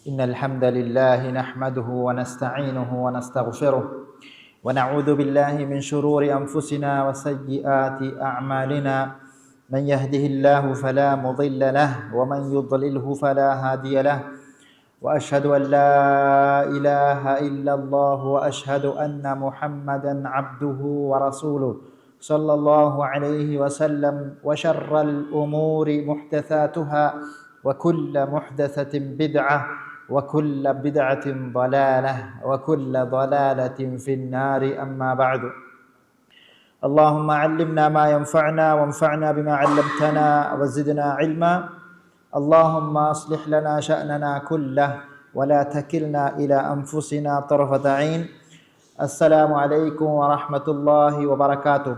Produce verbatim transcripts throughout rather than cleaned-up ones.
إن الحمد لله نحمده ونستعينه ونستغفره، ونعوذ بالله من شرور أنفسنا وسيئات أعمالنا. من يهده الله فلا مضل له، ومن يضلله فلا هادي له. وأشهد أن لا إله إلا الله، وأشهد أن محمدا عبده ورسوله، صلى الله عليه وسلم. وشر الأمور محدثاتها، وكل محدثة بدعة، وكل بدعة ضلالة، وكل ضلالة في النار. أما بعد. اللهم علمنا ما ينفعنا، وانفعنا بما علمتنا، وزدنا علما. اللهم أصلح لنا شأننا كله، ولا تكلنا إلى أنفسنا طرفة عين. السلام عليكم ورحمة الله وبركاته.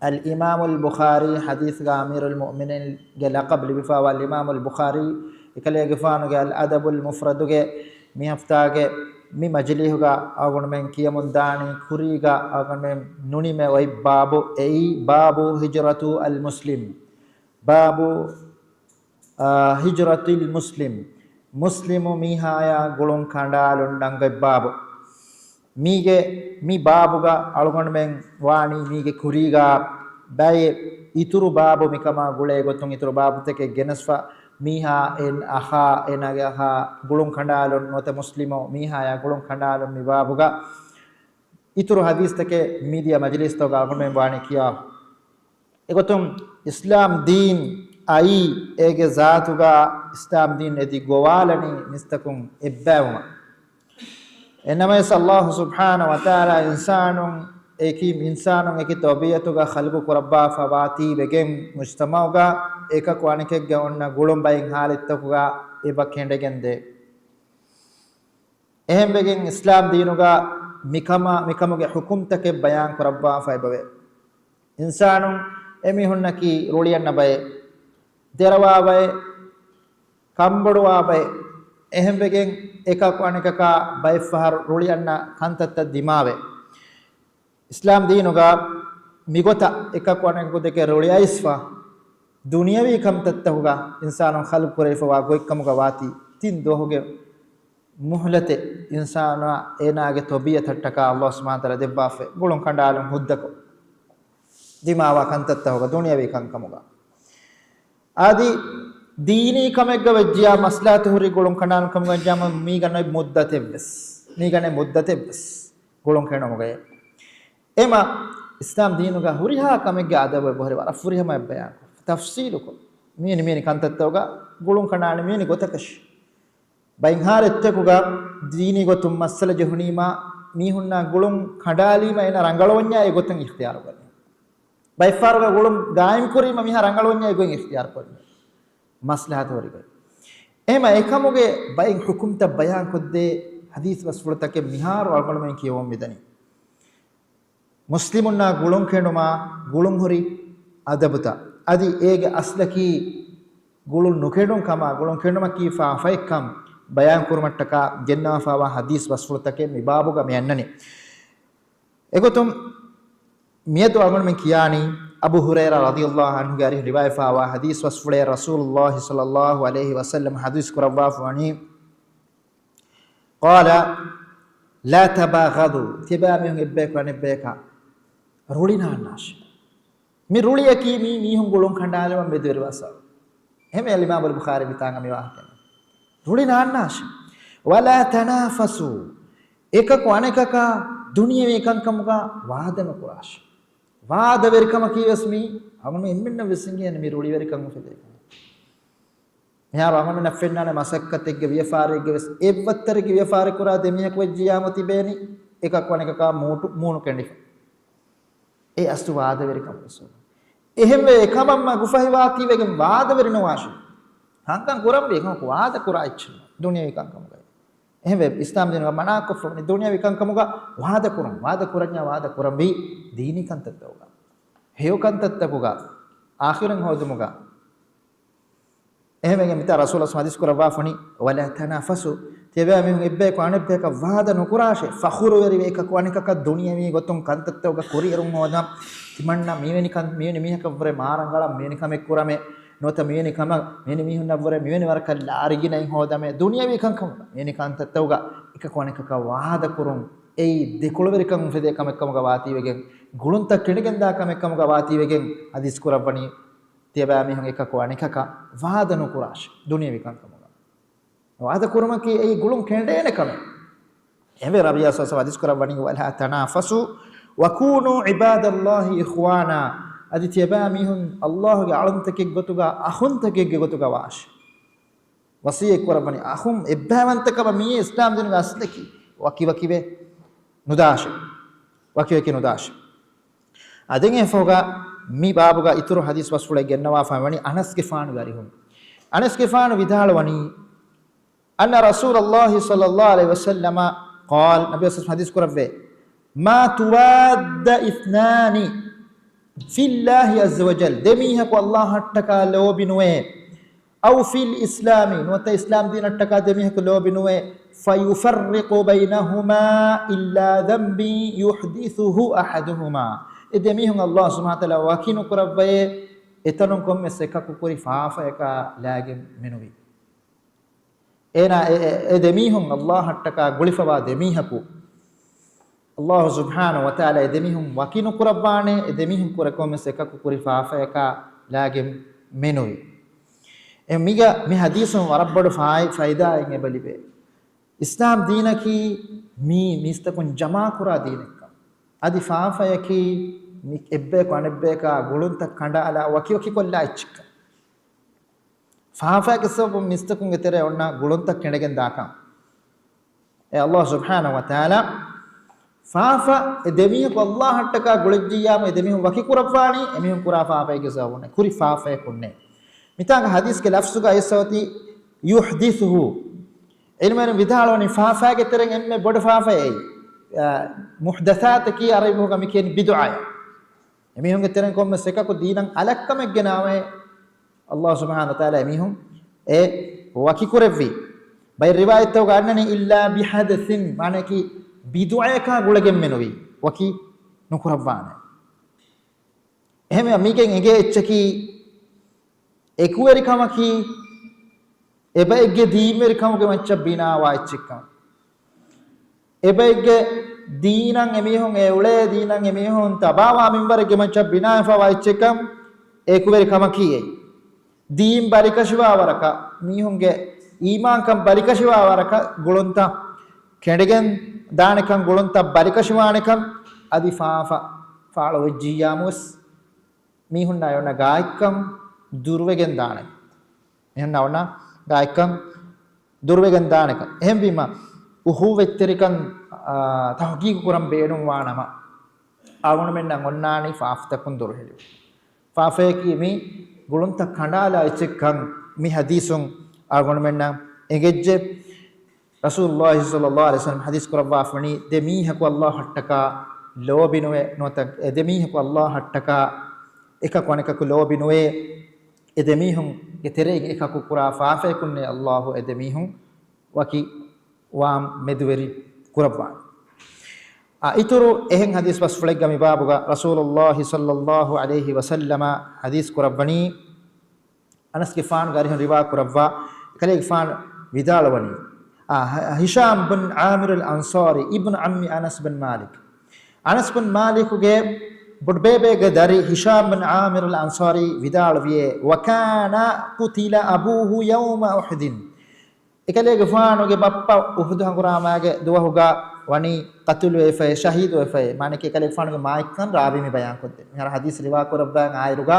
އަލްއިމާމުލް ބުޚާރީ، ޙަދީޘްގަ އަމީރުލް މުއުމިނީންގެ ލަޤަބު ލިބިފައިވާ އަލްއިމާމުލް ބުޚާރީ، އެކަލޭގެފާނުގެ އަލް އަދަބުލް މުފްރަދުގެ މި ހަފްތާގެ މި މަޖިލީހުގަ އަޅުގަނޑުމެން ކިޔަމުންދާނީ، ކުރީގަ އަޅުގަނޑުމެން ނުނިމެ އޮތް ބާބު. އެއީ، باب هجرة المسلم. باب، އާ، هجرة المسلم. މުސްލިމު މީހާޔާ ގުޅުން ކަނޑާލުން ނަންގޮތް ބާބު. މީގެ، މި ބާބުގަ އަޅުގަނޑުމެން ވާނީ މީގެ ކުރީގަ ބައެއް އިތުރު ބާބު މިކަމާ ގުޅޭ ގޮތުން އިތުރު ބާބުތަކެއް ގެނެސްފަ، މީހާ އެން އަޚާ، އޭނާގެ އަޚާ ގުޅުން ކަނޑާލުން ނުވަތަ މުސްލިމު މީހާޔާ ގުޅުން ކަނޑާލުން މި ބާބުގަ އިތުރު ޙަދީޘްތަކެއް މިދިޔަ މަޖިލީސްތަކުގަ އަޅުގަނޑުމެން ވާނީ ކިޔާ. އެގޮތުން އިސްލާމް ދީން އައީ، އޭގެ ޒާތުގަ އިސްލާމް ދީން އެދި ގޮވާލަނީ މީސްތަކުން އެއްބައިވުމަށް. އެނަމަވެސް ﷲ ސުބްޙާނަހޫ ވަތަޢާލާ އިންސާނުން އެކި، އިންސާނުން އެކި ތަބީޢަތުގަ ޚަލްޤު ކުރައްވާފަ ވާތީ ވެގެން މުޖްތަމަޢުގަ އެކަކު އަނެކެއްގެ އޮންނަ ގުޅުން ބައިން ޙާލަތްތަކުގަ އެބަ ކެނޑެގެން ދޭ. އެހެންވެގެން އިސްލާމް ދީނުގަ މިކަމާ، މިކަމުގެ ޙުކުމްތަކެއް ބަޔާން ކުރައްވާފައި ބަވޭ. އިންސާނުން އެމީހުންނަކީ ރުޅިއަންނަ ބައެއް، ދެރަވާ ބައެއް، ކަންބޮޑުވާ ބައެއް، އެހެންވެގެން އެކަކު އަނެކަކާ ބައެއްފަހަރު ރުޅިއަންނަ ކަންތައްތައް ދިމާވޭ. އިސްލާމް ދީނުގަ މިގޮތަށް އެކަކު އަނެކަކު ދެކެ ރުޅިއައިސްފަ، ދުނިޔަވީ ކަންތައްތަކުގަ އިންސާނުން ޚަލްޤު ކުރެވިފަވާ ގޮތްކަމުގަ ވާތީ ތިން ދުވަހުގެ މުހުލަތެއް އިންސާނާ އޭނާގެ ތަބީޢަތަށްޓަކާ ﷲ ސުބްޙާނަހޫ ވަތަޢާލާ ދެއްވާފައި، ގުޅުން ކަނޑާލުން ހުއްދަކޮށް، ދިމާވާ ކަންތައްތަކުގަ ދުނިޔަވީ ކަންކަމުގަ. އަދި ދީނީ ކަމެއްގަ ވެއްޖިޔާ، މަސްލަހަތު ހުރި ގުޅުން ކަނޑާލުން ކަމުގަ ވެއްޖިޔާ، މީގަ ނެތް މުއްދަތެއްވެސް، މީގަ ނެތް މުއްދަތެއްވެސް ގުޅުން ކެނޑުމުގައޭ. އެމަ އިސްލާމް ދީނުގަ ހުރިހާ ކަމެއްގެ އަދަބު އެބަހުރި ވަރަށް ފުރިހަމަ އެއްބަޔާންކޮށް، ތަފްސީލުކޮށް، މިވެނި މިވެނި ކަންތައްތަކުގަ ގުޅުން ކަނޑާނެ މިވެނި ގޮތަކަށް ބައިން ހާލަތްތަކުގަ ދީނީ ގޮތުން މައްސަލަ ޖެހުނީމާ، މީހުންނާ ގުޅުން ކަނޑާލީމަ އޭނަ ރަނގަޅުވަންޏާ އެ ގޮތަށް އިޚްތިޔާރު ކުރަން. ބައެއްފަހަރުގަ ގުޅުން ގާއިމް ކުރީމަ މީހާ ރަނގަޅުވަންޏާ އެ ގޮތް އިޚްތިޔާރު ކުރަން. މަސްލަހަތު ހުރި ގޮތް. އެހެމަ އެކަމުގެ ބައެއް ޙުކުމްތައް ބަޔާން ކޮށްދޭ ޙަދީޘް ބަސްފުޅުތަކެއް މިހާރު އަޅުގަނޑުމެން ކިޔަވަން މިދަނީ. މުސްލިމުންނާ ގުޅުން ކެނޑުމާ ގުޅުން ހުރި އަދަބުތައް. އަދި އޭގެ އަސްލަކީ ގުޅުން ނުކެނޑުން ކަމާ، ގުޅުން ކެނޑުމަކީ ފާފައެއްކަން ބަޔާން ކުރުމަށްޓަކާ ގެންނަވާފައިވާ ޙަދީޘް ބަސްފުޅުތަކެއް މި ބާބުގަ މި އަންނަނީ. އެގޮތުން މިއަދު އަޅުގަނޑުމެން ކިޔާނީ އަބޫ ހުރައިރާ ރަޟިޔަﷲ ޢަންހުގެ އަރިހު ރިވާޔަތްފައިވާ ޙަދީޘް ބަސްފުޅޭ، ރަސޫލުﷲ ޞައްލަﷲ ޢަލައިހި ވަސައްލަމަ ޙަދީޘް ކުރައްވާފަވަނީ، قال، لا تباغضوا، ތިޔަބައިމީހުން އެއްބަޔަކު އަނެއްބަޔަކަށް ރުޅި ނާންނާށޭ. މި ރުޅިއަކީ މީ މީހުން ގުޅުން ކަނޑާލުމަށް މެދުވެރިވާ ސަބަބު. އެހެންވެ އަލްއިމާމުލް ބުޚާރީ މިތާނގަ މި ވާހަކަ ރުޅި ނާންނާށޭ. ولا تنافسوا، އެކަކު އަނެކަކާ ދުނިޔެވީ ކަންކަމުގަ ވާދަ ނުކުރާށޭ. ވާދަވެރިކަމަކީ ވެސް މީ ހަމަ އެންމެންނަށް ވެސް އިނގޭނެ މި ރުޅިވެރިކަން އުފެދޭ. މިހާރު އަޅުގަނޑުމެންނަށް ފެންނާނެ މަސައްކަތެއްގެ ވިޔަފާރިއެއްގެ ވެސް އެއްވައްތަރެއްގެ ވިޔަފާރި ކުރާ ދެ މީހަކު ވެއްޖިޔާމު ތިބޭނީ އެކަކު އަނެކަކާ މޫޓު، މޫނު ކެނޑިފަ. އެ އަސްލު ވާދަވެރިކަމު ވެސް. އެހެންވެ އެކަމަށް މަގުފަހިވާތީ ވެގެން ވާދަވެރި ނުވާށޭ. ކަންކަން ކުރަންވީ އެކަމަކު ވާދަ ކުރާ އެއްޗެއް ނޫން. ދުނިޔަވީ ކަންކަމުގައި. އެހެންވެ އިސްލާމް ދީނުގަ މަނާކޮށްފަވަނީ ދުނިޔަވީ ކަންކަމުގަ ވާދަ ކުރުން. ވާދަ ކުރަންޏާ ވާދަ ކުރަންވީ ދީނީ ކަންތައްތަކުގަ. ހެޔޮ ކަންތައްތަކުގަ، އާޚިރަތް ހޯދުމުގަ. އެހެންވެގެން މިތާ ރަސޫލާ ޙަދީޘް ކުރައްވާފަނީ، ولا تنافسوا، ތިޔަބައިމީހުން އެއްބަޔަކު އަނެއްބަޔަކަށް ވާދަ ނުކުރާށޭ، ފަޚުރުވެރިވެ އެކަކު އަނެކަކަށް ދުނިޔަވީ ގޮތުން ކަންތައްތަކުގަ ކުރިއެރުން ހޯދަން. ތިމަންނަ މިވެނި ކަން، މިވެނި މީހަކަށްވުރެ މާ ރަނގަޅަށް މިވެނި ކަމެއް ކުރަމޭ. ނުވަތަ މިވެނި ކަމަށް މިވެނި މީހުންނަށްވުރެ މިވެނި ވަރަކަށް ލާރިގިނައިން ހޯދަމޭ، ދުނިޔަވީ ކަންކަމުގަ މިވެނި ކަންތައްތަކުގަ އެކަކު އަނެކަކަށް ވާދަކުރުން، އެއީ ދެކޮޅުވެރިކަން އުފެދޭ ކަމެއްކަމުގަ ވާތީވެގެން، ގުޅުންތައް ކެނޑިގެންދާ ކަމެއްކަމުގަ ވާތީވެގެން، ޙަދީޘް ކުރައްވަނީ ތިޔަބައިމީހުން އެކަކު އަނެކަކަށް ވާދަ ނުކުރާށޭ ދުނިޔަވީ ކަންކަމުގަ. ވާދަ ކުރުމަކީ އެއީ ގުޅުން ކެނޑޭނެ ކަމެއް. އެހެންވެ، ރަބީޢާ ޞައްޞަ ޙަދީޘް ކުރައްވަނީ، "وَلَا تَنَافَسُوا وَكُونُوا عِبَادَ اللَّهِ إِخْوَانًا." އަދި ތިޔަބައިމީހުން ﷲ ގެ އަޅުންތަކެއްގެ ގޮތުގަ، އަޚުންތަކެއްގެ ގޮތުގަ ވާށޭ. ވަޞިއްޔަތް ކުރައްވަނީ، އަޚުން އެއްބައިވަންތަކަމަށް މިއީ އިސްލާމް ދީނުގެ އަސްލަކީ. ވަކިވަކިވެ ނުދާށޭ. ވަކިވަކި ނުދާށޭ. އާ، ދެން އެފަހުގަ މި ބާބުގަ އިތުރު ޙަދީޘް ބަސްފުޅެއް ގެންނަވާފަ ވަނީ އަނަސްގެފާނުގެ އަރިހުން. އަނަސްގެފާނު ވިދާޅުވަނީ، أَنَّ رَسُولَ اللَّهِ صَلَّى اللَّهُ عَلَيْهِ وَسَلَّمَ قَالَ، ނަބީ ޞައްޞަ ޙަދީޘް ކުރައްވޭ، مَا تَوَادَّ اثْنَانِ فِي اللَّهِ عَزَّ وَجَلَّ، ދެ މީހަކު ﷲ އަށްޓަކާ ލޯބި ނުވޭ، أَوْ فِي الْإِسْلَامِ، ނުވަތަ އިސްލާމް ދީނަށްޓަކާ ދެ މީހަކު ލޯބި ނުވޭ، فَيُفَرِّقُ بَيْنَهُمَا إِلَّا ذَنْبٍ يُحْدِثُهُ أَحَدُهُمَا، އެ ދެ މީހުން ﷲ ސުބްޙާނަހޫ ވަތަޢާލާ ވަކި ނުކުރައްވައޭ، އެތަނުން ކޮންމެސް އެކަކު ކުރި ފާފަޔަކާ ލާގެން މެނުވީ. އޭނާ އެ، އެ، އެ ދެ މީހުން ﷲ އަށްޓަކާ ގުޅިފަވާ ދެ މީހަކު، ﷲ ސުބްޙާނަހޫ ވަތަޢާލާ އެ ދެ މީހުން ވަކި ނުކުރައްވާނެ، އެ ދެ މީހުން ކުރެ ކޮންމެސް އެކަކު ކުރި ފާފަޔަކާ ލާގެން މެނުވީ. އެ މީގަ މި ޙަދީޘުން ވަރަށް ބޮޑު ފާއި، ފައިދާއެއް އެބަ ލިބޭ. އިސްލާމް ދީނަކީ މީ މީސްތަކުން ޖަމާކުރާ ދީނެއްކަން. އަދި ފާފަޔަކީ މި އެއްބަޔަކު އަނެއްބަޔަކާ ގުޅުންތައް ކަނޑައަޅާ ވަކިވަކިކޮށްލާ އެއްޗެއްކަން. ފާފައިގެ ސަބަބުން މީސްތަކުންގެ ތެރެއަށް އޮންނަ ގުޅުންތައް ކެނޑެގެން ދާކަން. އެ ﷲ ސުބްޙާނަހޫ ވަތަޢާލާ ފާފަ އެ ދެމީހަކު ﷲ އަށްޓަކާ ގުޅެއްޖިއްޔާމު އެ ދެމީހުން ވަކިކުރައްވާނީ، އެމީހުން ކުރާ ފާފައެއްގެ ސަބަބުން ކުރި ފާފައެއް ނޫނޭ. މިތާނގަ ޙަދީޘްގެ ލަފްޒުގަ އައިސްފަ އޮތީ ޔުޙްދިޘުހު. ޢިލްމުވެރިން ވިދާޅުވަނީ ފާފައިގެ ތެރެއިން އެންމެ ބޮޑު ފާފައެއް އެއީ. އާ، މުޙްދަޘާތަކީ ޢަރަބިބަހުގަ މިކިޔަނީ ބިދުޢައޭ. އެމީހުންގެ ތެރެއިން ކޮންމެސް އެކަކު ދީނަށް އަލަށްކަމެއްގެ ނާމައިން ﷲ ސުބްޙާނަހޫ ވަތަޢާލާ އެމީހުން އެ ވަކިކުރެއްވީ. ބައެއް ރިވާޔަތްތަކުގަ އަންނަނީ އިއްލާ ބިޙަދަޘިން، މާނައަކީ ބިދުޢައަކާ ގުޅެގެން މެނުވީ، ވަކި ނުކުރައްވާނެ. އެހެންވެ، މީގެން އެނގޭ އެއްޗަކީ، އެކުވެރިކަމަކީ އެބައެއްގެ ދީންވެރިކަމުގެ މައްޗަށް ބިނާވާ އެއްޗެއްކަން. އެބައެއްގެ ދީނަށް އެމީހުން އެ އުޅޭ ދީނަށް އެމީހުން ތަބާވާ މިންވަރެއްގެ މައްޗަށް ބިނާވެފަވާ އެއްޗެއްކަން އެކުވެރިކަމަކީ އެއީ. ދީން ބަލިކަށިވާ ވަރަކަށް، މީހުންގެ އީމާންކަން ބަލިކަށިވާ ވަރަކަށް ގުޅުންތައް ކެނޑެގެން ދާނެކަން، ގުޅުންތައް ބަލިކަށިވާނެކަން، އަދި ފާފަ ފާޅުވެއްޖިއްޔާމުވެސް މީހުންނާ އޮންނަ ގާތްކަން ދުރުވެގެން ދާނެ. މީހުންނާ އޮންނަ ގާތްކަން ދުރުވެގެން ދާނެކަން. އެހެންވީމަ، އުހޫވަތްތެރިކަން، އާ، ތަޙްޤީޤު ކުރަން ބޭނުންވާ ނަމަ، އަޅުގަނޑުމެންނަށް އޮންނާނީ ފާފަތަކުން ދުރުހެލިވުން. ފާފަޔަކީ މި ގުޅުންތައް ކަނޑާލާ އެއްޗެއްކަން މި ޙަދީޘުން އަޅުގަނޑުމެންނަށް އެނގެއްޖެ. ރަސޫލުﷲ ޞައްލަﷲ ޢަލައިހި ވަސައްލަމަ ޙަދީޘް ކުރައްވާފަ ވަނީ، ދެ މީހަކު ﷲ އަށްޓަކާ ލޯބި ނުވޭ، ނުވަތަ އެ ދެ މީހަކު ﷲ އަށްޓަކާ އެކަކު އަނެކަކު ލޯބި ނުވޭ. އެ ދެ މީހުންގެ ތެރެއިން އެކަކު ކުރާ ފާފަޔަކުންނޭ ﷲ އެ ދެ މީހުން ވަކި ވާން މެދުވެރި ކުރައްވާނެ. އާ، އިތުރު އެހެން ޙަދީޘް ބަސްފުޅެއްގަ މި ބާބުގަ ރަސޫލުﷲ ޞައްލަﷲ ޢަލައިހި ވަސައްލަމަ ޙަދީޘް ކުރައްވަނީ، އަނަސްގެފާނުގެ އަރިހުން ރިވާ ކުރައްވާ، އެކަލޭގެފާނު ވިދާޅުވަނީ، އާ، ހި-، ހިޝާމް ބިން ޢާމިރު އަލްއަންޞާރީ، އިބްނު ޢައްމި އަނަސް ބިން މާލިކް. އަނަސް ބިން މާލިކުގެ ބޮޑުބޭބެގެ ދަރި ހިޝާމް ބިން ޢާމިރު އަލްއަންޞާރީ ވިދާޅުވިއޭ، وَكَانَ قُتِلَ أَبُوهُ يَوْمَ أُحُدٍ. އެކަލޭގެފާނުގެ ބައްޕަ އުޙުދު ހަނގުރާމާގެ ދުވަހުގަ ވަނީ ޤަތުލުވެފައި، ޝަހީދުވެފައި. މާނައަކީ އެކަލޭގެފާނުގެ މާތްކަން ރާވީ މި ބަޔާންކޮށްދޭ. މިހާރު ޙަދީޘް ރިވާ ކުރައްވާ އާއިރުގަ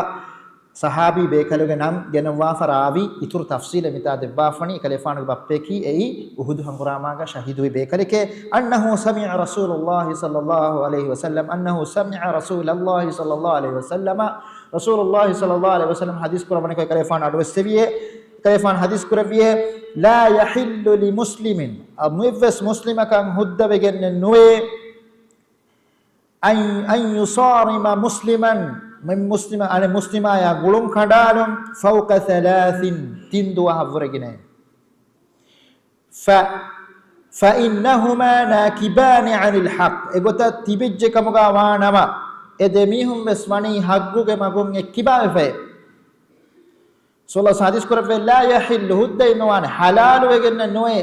ޞަޙާބީ ބޭކަލުގެ ނަން ގެނައްވާފަ ރާވީ އިތުރު ތަފްޞީލެއް މިތާ ދެއްވާފަނީ، އެކަލޭގެފާނުގެ ބައްޕަޔަކީ އެއީ އުޙުދު ހަނގުރާމާގަ ޝަހީދުވި ބޭކަލެކޭ. أَنَّهُ سَمِعَ رَسُولَ اللَّهِ صَلَّى اللَّهُ عَلَيْهِ وَسَلَّمَ، أَنَّهُ سَمِعَ رَسُولَ اللَّهِ صَلَّى اللَّهُ عَلَيْهِ وَسَلَّمَ، ރަސޫލުﷲ ޞައްލަﷲ ޢަލައިހި ވަސައްލަމަ ޙަދީޘް ކުރައްވަނިކޮށް އެކަލޭގެފާނު އަޑުއެއްސެވިއޭ. އެކަލޭގެފާނު ޙަދީޘް ކުރެއްވިއޭ، لَا يَحِلُّ لِمُسْلِمٍ، އަ، މުއެއްވެސް މުސްލިމަކަށް ހުއްދަވެގެންނެއް ނުވޭ، أَنْ، أَنْ يُصَارِمَ مُسْلِمًا، މި މުސްލިމަ، އަނެއް މުސްލިމާޔާ ގުޅުން ކަނޑާލުން، فَوْقَ ثَلَاثٍ، ތިން ދުވަހަށްވުރެ ގިނައިން. ފަ، فَإِنَّهُمَا نَاكِبَانِ عَنِ الْحَقِّ، އެގޮތަށް ތިބެއްޖެ ކަމުގަ ވާނަމަ، އެ ދެ މީހުން ވެސް ވަނީ ޙައްޤުގެ މަގުން އެއްކިބާވެފައޭ. ރަސޫލާ ޙަދީޘް ކުރެއްވި، ލާ ޔަޙިއްލު، ހުއްދައެއް ނުވާނެ، ޙަލާލުވެގެންނެއް ނުވޭ،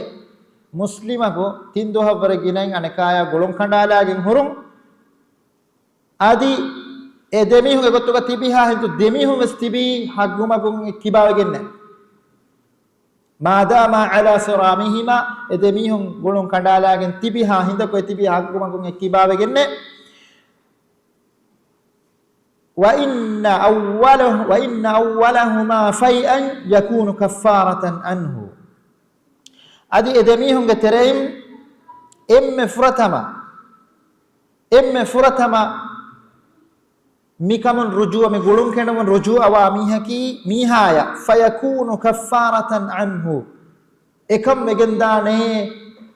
މުސްލިމަކު ތިން ދުވަހަށްވުރެ ގިނައިން އަނެކާޔާ ގުޅުން ކަނޑާލާގެން ހުރުން. އަދި އެ ދެމީހުން އެގޮތުގަ ތިބިހާ ހިނދު ދެމީހުން ވެސް ތިބީ ހައްގުމަގުން ކިބާވެގެންނެއް. މާދާމާ ޢަލާ ޞިރާމިހިމާ، އެ ދެމީހުން ގުޅުން ކަނޑާލާގެން ތިބިހާ ހިނދަކު އެ ތިބީ ހައްގުމަގުން އެ ކިބާވެގެންނެއް. وإن أوله، وإن أولهما فيئا يكون كفارة عنه. އަދި އެ ދެމީހުންގެ ތެރެއިން އެންމެ ފުރަތަމަ، އެންމެ ފުރަތަމަ މިކަމުން ރުޖޫއަ، މި ގުޅުން ކެނޑުމުން ރުޖޫއަވާ މީހަކީ، މީހާޔަށް، فيكون كفارة عنه، އެކަން ވެގެންދާނޭ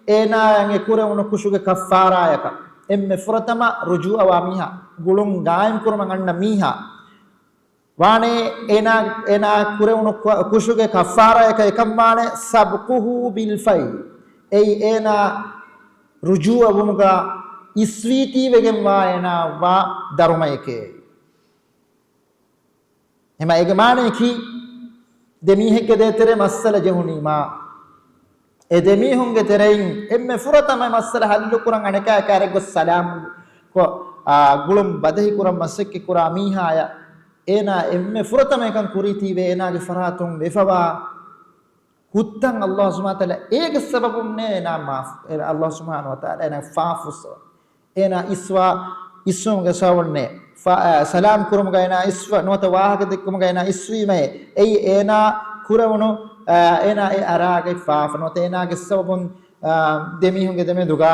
އޭނާއަށް އެ ކުރެވުނު ކުށުގެ ކައްފާރާޔަކަށް. އެންމެ ފުރަތަމަ ރުޖޫއަވާ މީހާ، ގުޅުން ގާއިމް ކުރުމަށް އަންނަ މީހާ ވާނޭ، އޭނާ، އޭނާ ކުރެވުނު ކު-، ކުށުގެ ކައްފާރާޔަކަށް އެކަން ވާނެ، سبقه بالفيء، އެއީ އޭނާ ރުޖޫއަވުމުގަ އިސްވީތީވެގެންވާ އޭނާ ވާ ދަރުމަޔެކޭ. އެމަ އޭގެ މާނަޔަކީ، ދެމީހެއްގެ ދޭތެރޭ މައްސަލަ ޖެހުނީމާ، އެ ދެމީހުންގެ ތެރެއިން އެންމެ ފުރަތަމަ މައްސަލަ ހައްލުކުރަން އަނެކާ ކާރެއްގޮސް ސަލާމް ކޮށް، އާ، ގުޅުން ބަދަހިކުރަން މަސައްކަތްކުރާ މީހާޔަށް އޭނާ އެންމެ ފުރަތަމަ އެކަން ކުރީތީވެ އޭނާގެ ފަރާތުން ވެފަވާ ހުއްދަން ﷲ ސުބްޙާނަހޫ ވަތަޢާލާ އޭގެ ސަބަބުންނޭ އޭނާ މާފު، އޭ، ﷲ ސުބްޙާނަހޫ ވަތަޢާލާ އޭނާ ފާފު ސަބަބު. އޭނާ އިސްވާ، އިސްވުމުގެ ސަބަބުންނޭ. ފާ-، އާ، ސަލާމް ކުރުމުގަ އޭނާ އިސްވަ، ނުވަތަ ވާހަކަ ދެއްކުމުގަ އޭނާ އިސްވީމައޭ. އެއީ އޭނާ ކުރެވުނު، އާ، އޭނާ އެ އަރާގައި ފާފަ. ނުވަތަ އޭނާގެ ސަބަބުން، އާ، ދެމީހުންގެ ދެމެދުގަ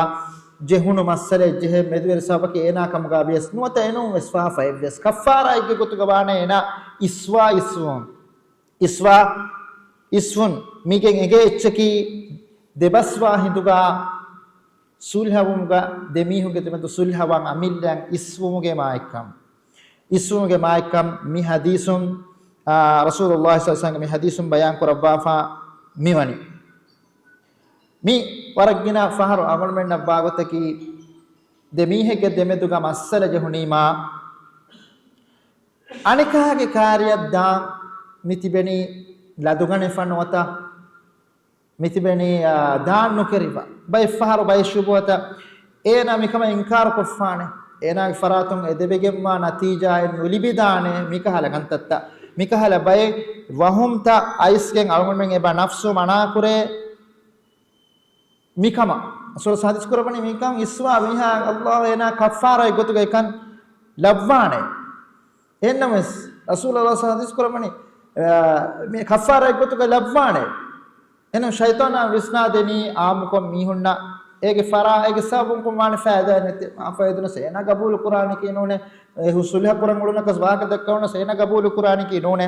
ޖެހުނު މައްސަލައެއް ޖެހޭ މެދުވެރި ސަބަބަކީ އޭނާ ކަމުގަ ވިޔަސް. ނުވަތަ އެނޫން ވެސް ފާފައެއް ވެސް. ކައްފާރާއެއްގެ ގޮތުގަ ވާނެ އޭނާ އިސްވާ އިސްވުން. އިސްވާ އިސްވުން. މީގެން އެނގޭ އެއްޗަކީ ދެބަސްވާ ހިނދުގަ ސުލްހަވުމުގަ ދެމީހުންގެ ދެމެދު ސުލްހަވާން އަމިއްލައަށް އިސްވުމުގެ މާތްކަން. އިސްވުމުގެ މާތްކަން މި ޙަދީޘުން، އާ، ރަސޫލުﷲ ޞައްލަﷲ ޢަލައިހި ވަސައްލަމްގެ މި ޙަދީޘުން ބަޔާން ކުރައްވާފަ މިވަނީ. މި ވަރަށް ގިނަ ފަހަރު އަޅުގަނޑުމެންނަށް ވާގޮތަކީ ދެމީހެއްގެ ދެމެދުގަ މައްސަލަ ޖެހުނީމާ، އަނެކާގެ ކާރިއަށް ދާން މި ތިބެނީ ލަދުގަނެފަ ނުވަތަ މި ތިބެނީ، އާ، ދާން ނުކެރިފަ. ބައެއްފަހަރު ބައެއް ޝުބުހަތައް އޭނާ މިކަމަށް އިންކާރު ކޮށްފާނެ. އޭނާގެ ފަރާތުން އެ ދެވިގެންވާ ނަތީޖާއެއް ނުލިބިދާނެ މިކަހަލަ ކަންތައްތައް. މިކަހަލަ ބައެއް ވަހުމްތައް އައިސްގެން އަޅުގަނޑުމެން އެބަ ނަފްސު މަނާކުރޭ. މިކަމަށް ރަސޫލު ޙަދީޘް ކުރައްވަނީ މިކަން އިސްވާ މީހާ ﷲ އޭނާ ކައްފާރާއެއް ގޮތުގަ އެކަން ލައްވާނެ. އެހެންނަމަވެސް ރަސޫލު ޙަދީޘް ކުރައްވަނީ، އާ، މި ކައްފާރާއެއް ގޮތުގަ ލައްވާނެ. އެހެން ޝައިޠާނާ ވިސްނާދެނީ އާއްމުކޮށް މީހުންނަށް އޭގެ ފަރާ، އޭގެ ސަބަބުން ކޮށް ވާނެ ފައިދާއެއް ނެތި. އާ، ފައިދުނަސް އޭނާ ގަބޫލު ކުރާނެކީ ނޫނޭ. އެ ހު-، ސުލްހަ ކުރަން އުޅުނަކަސް ވާހަކަ ދައްކަވުނަސް އޭނާ ގަބޫލު ކުރާނެކީ ނޫނޭ.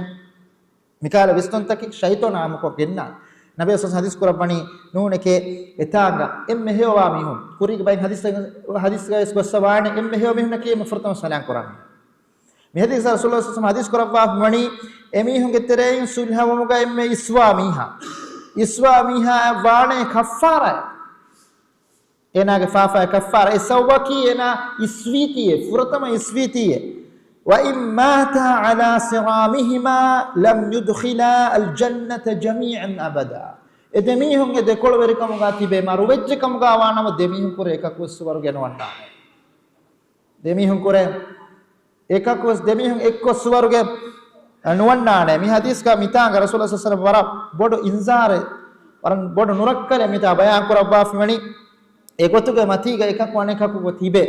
މިކަހަލަ ވިސްނުންތަކެއް ޝައިޠާނާ އާއްމުކޮށް ގެންނާނެ. ނަބީ ސައް ޙަދީޘް ކުރައްވަނީ ނޫނެކޭ އެތާނގަ އެންމެ ހެޔޮވާ މީހުން. ކުރީގެ ބައިން ޙަދީޘް، ޙަދީޘްގައި ގޮއްސަވާނެ އެންމެ ހެޔޮ މީހުންނަކީ އެންމެ ފުރަތަމަ ސަލާން ކުރާ މީހުން. މި ޙަދީޘް ރަސޫލު ސައް ޙަދީޘް ކުރައްވާ ވަނީ އެމީހުންގެ ތެރެއިން ސުލްހަވުމުގަ އެންމެ އިސްވާ މީހާ. އިސްވާ މީހާ ވާނެ ކައްފާރާ. އޭނާގެ ފާފައި ކައްފާރާ. އެ ސަބަބަކީ އޭނާ އިސްވީތީއޭ، ފުރަތަމަ އިސްވީތީއޭ. وإن ماتا على صرامهما لم يدخلا الجنة جميعا أبدا. އެ ދެމީހުން އެ ދެކޮޅުވެރިކަމުގަ ތިބެ މަރުވެއްޖެ ކަމުގަ ވާނަމަ ދެމީހުން ކުރެ އެކަކުވެސް ސުވަރުގެ ނުވަންނާނެ. ދެމީހުން ކުރެ އެކަކުވެސް ދެމީހުން އެއްކޮށް ސުވަރުގެ ނުވަންނާނެ. މި ޙަދީޘްގަ މިތާނގަ ރަސޫލު ސައް ވަރަށް ބޮޑު އިންޒާރެއް، ވަރަށް ބޮޑު ނުރައްކަލެއް މިތާ ބަޔާން ކުރައްވާފަ ވަނީ. އެގޮތުގެ މަތީގަ އެކަކު އަނެކަކުގަ ތިބެ،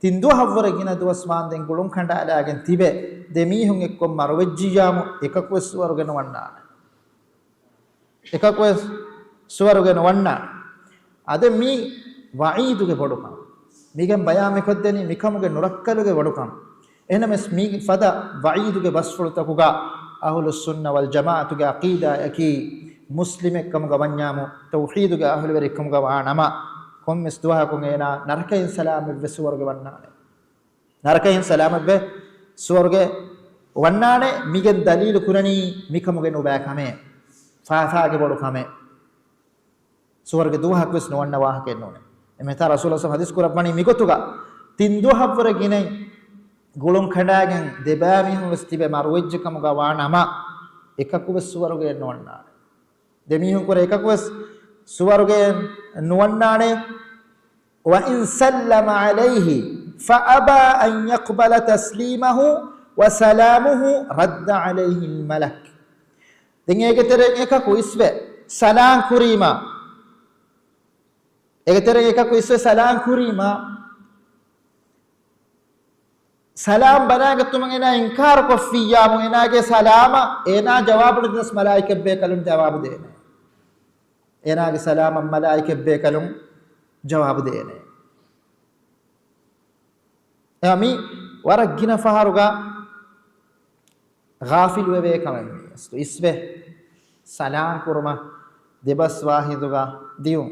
ތިން ދުވަހަށްވުރެ ގިނަ ދުވަސް ވާންދެން ގުޅުން ކަނޑާލާގެން ތިބެ، ދެމީހުން އެއްކޮށް މަރުވެއްޖިއްޔާމު އެކަކުވެސް ސުވަރުގެ ނުވަންނާނެ. އެކަކުވެސް ސުވަރުގެ ނުވަންނާނެ. އަދި މީ ވަޢީދުގެ ބޮޑުކަން. މީގެން ބަޔާން މިކޮށްދެނީ މިކަމުގެ ނުރައްކަލުގެ ބޮޑުކަން. އެހެނަމެސް މީ ފަދަ ވަޢީދުގެ ބަސްފުޅުތަކުގަ އަހުލުއްސުންނަ ވަލްޖަމާޢަތުގެ ޢަޤީދާއަކީ، މުސްލިމެއްކަމުގަ ވަންޏާމު، ތައުޙީދުގެ އަހުލުވެރިކަމުގަ ވާނަމަ، ކޮންމެސް ދުވަހަކުން އޭނާ ނަރަކައިން ސަލާމަތްވެ ސުވަރުގެ ވަންނާނެ. ނަރަކައިން ސަލާމަތްވެ ސުވަރުގެ ވަންނާނެ. މިގެން ދަލީލު ކުރަނީ މިކަމުގެ ނުބައި ކަމެއް، ފާފާގެ ބޮޑު ކަމެއް. ސުވަރުގެ ދުވަހަކުވެސް ނުވަންނަ ވާހަކައެއް ނޫނޭ. އެމެތާ ރަސޫލު ސައް ޙަދީޘް ކުރައްވަނީ މިގޮތުގަ ތިން ދުވަހަށްވުރެ ގިނައިން ގުޅުން ކަނޑާގެން ދެބައިމީހުން ވެސް ތިބެ މަރުވެއްޖެ ކަމުގަ ވާ ނަމަ، އެކަކުވެސް ސުވަރުގެއެއް ނުވަންނާނެ. ދެމީހުންކުރެ އެކަކުވެސް ސުވަރުގެއެއް ނުވަންނާނެ. وَإِنْ سَلَّمَ عَلَيْهِ فَأَبَى أَنْ يَقْبَلَ تَسْلِيمَهُ وَسَلَامَهُ رَدَّ عَلَيْهِ الْمَلَكُ. ދެން އޭގެ ތެރެއިން އެކަކު އިސްވެ ސަލާން ކުރީމާ، އޭގެ ތެރެއިން އެކަކު އިސްވެ ސަލާން ކުރީމާ، ސަލާމް ބަލާގަތުމަށް އޭނާ އިންކާރު ކޮށްފިއްޔާމު، އޭނާގެ ސަލާމަށް އޭނާ ޖަވާބު ނުދިނަސް މަލާއިކަތްބޭކަލުން ޖަވާބު ދޭނެ. އޭނާގެ ސަލާމަށް މަލާއިކަތްބޭކަލުން ޖަވާބު ދޭނެ. އެ މީ ވަރަށް ގިނަ ފަހަރުގަ ޣާފިލުވެވޭ ކަމެއް މީ. އިސްވެ ސަލާން ކުރުމަށް ދެބަސް ވާހިދުގަ ދިޔުން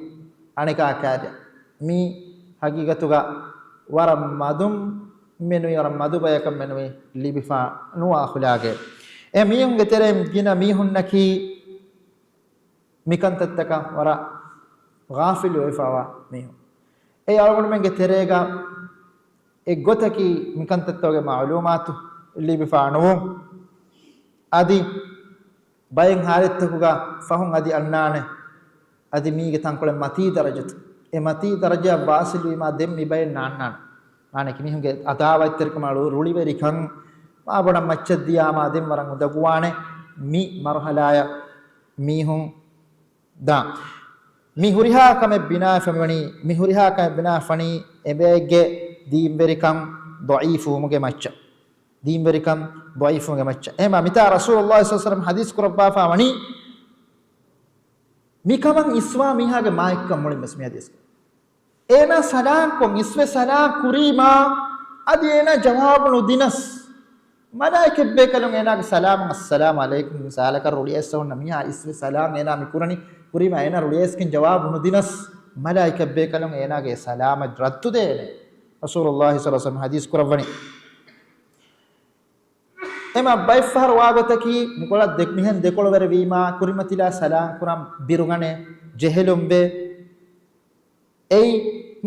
އަނެކާ ކާރި. މީ ހަގީގަތުގަ ވަރަށް މަދުން މެނުވީ، ވަރަށް މަދު ބަޔަކަށް މެނުވީ ލިބިފާ ނުވާ އަޚުލާގެއް. އެ މީހުންގެ ތެރެއިން ގިނަ މީހުންނަކީ މިކަންތައްތަކަށް ވަރަށް ޣާފިލުވެފަވާ މީހުން. އެ އަޅުގަނޑުމެންގެ ތެރޭގަ އެއްގޮތަކީ މިކަންތައްތަކުގެ މަޢުލޫމާތު ލިބިފާ ނުވުން. އަދި ބައެއް ހާލަތްތަކުގަ ފަހުން އަދި އަންނާނެ، އަދި މީގެ ތަންކޮޅެއް މަތީ ދަރަޖަތައް. އެ މަތީ ދަރަޖައަށް ވާސިލުވީމާ ދެން މި ބައެއް ނާންނާނެ. މާނައަކީ މީހުންގެ އަދާވަތްތެރިކަމާ ރުޅިވެރިކަން މާބޮޑަށް މައްޗަށް ދިޔާމާ ދެން ވަރަށް އުނދަގޫވާނެ މި މަރުހަލާއަށް މީހުން ދާން. މި ހުރިހާ ކަމެއް ބިނާވެފަ މިވަނީ، މި ހުރިހާ ކަމެއް ބިނާވެފަނީ އެބައެއްގެ ދީންވެރިކަން ޟަޢީފުވުމުގެ މައްޗަށް. ދީންވެރިކަން ޟަޢީފުވުމުގެ މައްޗަށް. އެހެންމާ މިތާ ރަސޫލުﷲ ޞައްލަﷲ ޢަލައިހި ވަސައްލަމަ ޙަދީޘް ކުރައްވާފާ ވަނީ، މިކަމަށް އިސްވާ މީހާގެ މާތްކަން މުޅިން ވެސް މި ޙަދީޘްގަ. އޭނާ ސަލާންކޮށް އިސްވެ ސަލާން ކުރީމާ، އަދި އޭނާ ޖަވާބު ނުދިނަސް، މަލާއިކަތްބޭކަލުން އޭނާގެ ސަލާމަށް، އައްސަލާމު ޢަލައިކުމް، ސާލަކަށް ރުޅިއައިސް އޮންނަ މީހާ އިސްވެ ސަލާމް އޭނާ މި ކުރަނީ، ކުރީމާ އޭނާ ރުޅިއައިސްގެން ޖަވާބު ނުދިނަސް، މަލާއިކަތްބޭކަލުން އޭނާގެ ސަލާމަށް ރައްދު ދޭނެ. ރަސޫލުﷲ ޞައްލަﷲ ޢަލައިހި ވަސައްލަމަ ޙަދީޘް ކުރައްވަނީ. އެމަ ބައެއްފަހަރު ވާގޮތަކީ، މިކޮޅަށް ދެ-، މިހެން ދެކޮޅުވެރިވީމާ، ކުރިމަތިލާ ސަލާން ކުރަން ބިރުގަނެ، ޖެހެލުންވެ. އެއީ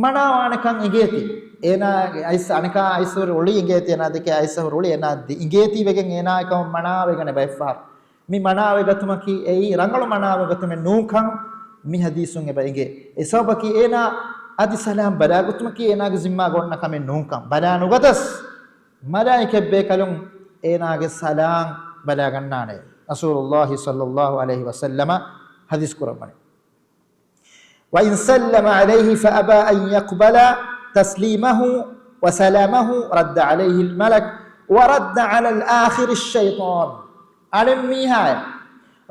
މަނާވާނެކަން އިނގޭތީ. އޭނާ އައިސް އަނެކާ އައިސް ރުޅި އިނގޭތީ، އޭނާ ދެކެ އައިސް ރުޅި، އޭނާ ދި-، އިނގޭތީ ވެގެން އޭނާ އެކަމަށް މަނާވެގަނެ ބައެއްފަހަރު. މި މަނާވެގަތުމަކީ އެއީ ރަނގަޅު މަނާވެގަތުމެއް ނޫންކަން މި ޙަދީޘުން އެބަ އެނގޭ. އެ ސަބަބަކީ އޭނާ އަދި ސަލާމް ބަލާގަތުމަކީ އޭނާގެ ޒިންމާގަ އޮންނަ ކަމެއް ނޫންކަން. ބަލާ ނުގަތަސް، މަލާއިކަތްބޭކަލުން އޭނާގެ ސަލާން ބަލާގަންނާނެ. ރަސޫލުﷲ ޞައްލަﷲ ޢަލައިހި ވަސައްލަމަ ޙަދީޘް ކުރައްވަނީ. وَإِنْ سَلَّمَ عَلَيْهِ فَأَبَى أَنْ يَقْبَلَ تَسْلِيمَهُ وَسَلَامَهُ رَدَّ عَلَيْهِ الْمَلَكُ وَرَدَّ عَلَى الْآخِرِ الشَّيْطَانُ. އަނެއް މީހާޔަށް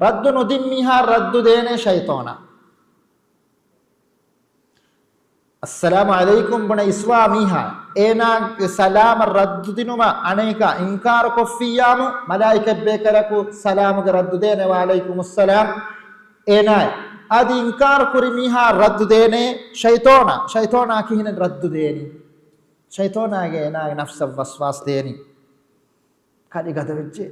ރައްދު ނުދިން މީހާ ރައްދު ދޭނެ ޝައިޠާނާ. އައްސަލާމު ޢަލައިކުމް ބުނެ އިސްވާ މީހާ، އޭނާގެ ސަލާމަށް ރައްދު ދިނުމަށް އަނެކާ އިންކާރު ކޮށްފިއްޔާމު، މަލާއިކަތް ބޭކަލަކު ސަލާމުގެ ރައްދު ދޭނެ، ވަޢަލައިކުމުއްސަލާމް. އޭނާއެ އަދި އިންކާރު ކުރި މީހާ ރައްދު ދޭނެ ޝައިޠާނާ. ޝައިޠާނާ ކިހިނެއް ރައްދު ދޭނީ؟ ޝައިޠާނާގެ އޭނާގެ ނަފްސަށް ވަސްވާސް ދޭނީ. ކަލޭ ގަދަ ވެއްޖެ.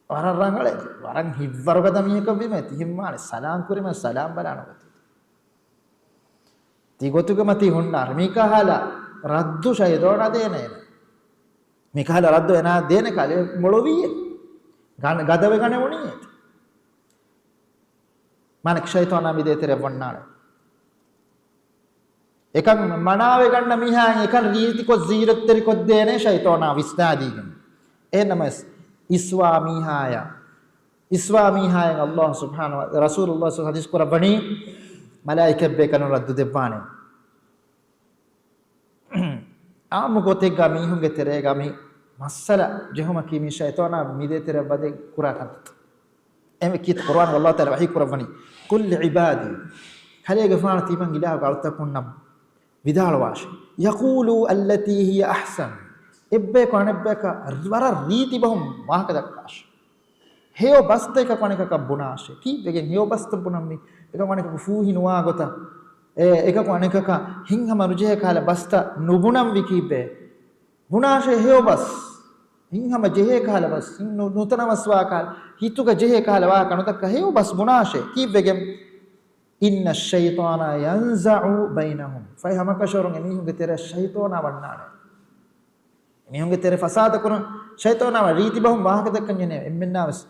ވަރަށް ރަނގަޅޭ. ވަރަށް ހިތްވަރުގަދަ މީހަކަށް ވީމަ ތިހެން ވާނެ. ސަލާން ކުރީމަ ސަލާން ބަލާނުގަތީ. ތި ގޮތުގެ މަތީ ހުންނާނެ. މިކަހަލަ ރައްދު ޝައިޠާނާ ދޭނެ އޭނަ. މިކަހަލަ ރައްދު އޭނާ ދޭނެ ކަލޭ މޮޅުވީއޭ. ގަން-، ގަދަވެގަނެވުނީއޭ. މާނަ ޝައިޠާނާ މި ދޭތެރެ ވަންނާނެ. އެކަން މަނާވެގަންނަ މީހާ އެކަން ރީތިކޮށް ޒީރަތްތެރިކޮށްދޭނެ ޝައިޠާނާ ވިސްނާދީގެން. އެހެންނަމަވެސް އިސްވާ މީހާޔަށް، އިސްވާ މީހާޔަށް ﷲ ސުބްޙާނަހޫ ވަ-، ރަސޫލުﷲ ޙަދީޘް ކުރައްވަނީ މަލާއިކަތްބޭކަލުން ރައްދު ދެއްވާނެ. އާއްމު ގޮތެއްގަ މީހުންގެ ތެރޭގަ މި މައްސަލަ ޖެހުމަކީ މި ޝައިޠާނާ މި ދޭތެރެ ވަދެ ކުރާ ކަންތައް. އެމެ ކީ ޤުރުއާން ﷲ ތަޢާލާ ވަޙީ ކުރައްވަނީ، قُل لِّعِبَادِي، ކަލޭގެފާނު ތިމަން އިލާހުގެ އަޅުތަކުންނަށް ވިދާޅުވާށެ، يَقُولُوا الَّتِي هِيَ أَحْسَنُ، އެއްބަޔަކު އަނެއްބަޔަކަށް ވަރަށް ރީތި ބަހުން ވާހަކަ ދައްކާށެ. ހެޔޮ ބަސްތައް އެކަކު އަނެކަކަށް ބުނާށޭ. ކީއްވެގެން ހެޔޮ ބަސްތައް ބުނަންވީ؟ އެކަކު އަނެކަކު ފޫހި ނުވާ ގޮތަށް، އެ، އެކަކު އަނެކަކަށް ހިތްހަމަ ނުޖެހޭ ކަހަލަ ބަސްތައް ނުބުނަންވީ ކީއްވެ؟ ބުނާށޭ ހެޔޮ ބަސް. ހިތްހަމަ ޖެހޭ ކަހަލަ ބަސް. ހިތް ނު-، ނުތަނަވަސްވާ ކަހަލަ، ހިތުގަ ޖެހޭ ކަހަލަ ވާހަކަ ނުދައްކާ ހެޔޮ ބަސް ބުނާށޭ. ކީއްވެގެން؟ إِنَّ الشَّيْطَانَ يَنزَعُ بَيْنَهُمْ. ފަހެ ހަމަކަށަވަރުން އެމީހުންގެ ތެރެއަށް ޝައިޠާނާ ވަންނާނެ. މީހުންގެ ތެރެ ފަސާދަ ކުރަން، ޝައިޠާނާ ރީތި ބަހުން ވާހަކަ ދައްކަން ޖެހޭ އެންމެންނާވެސް،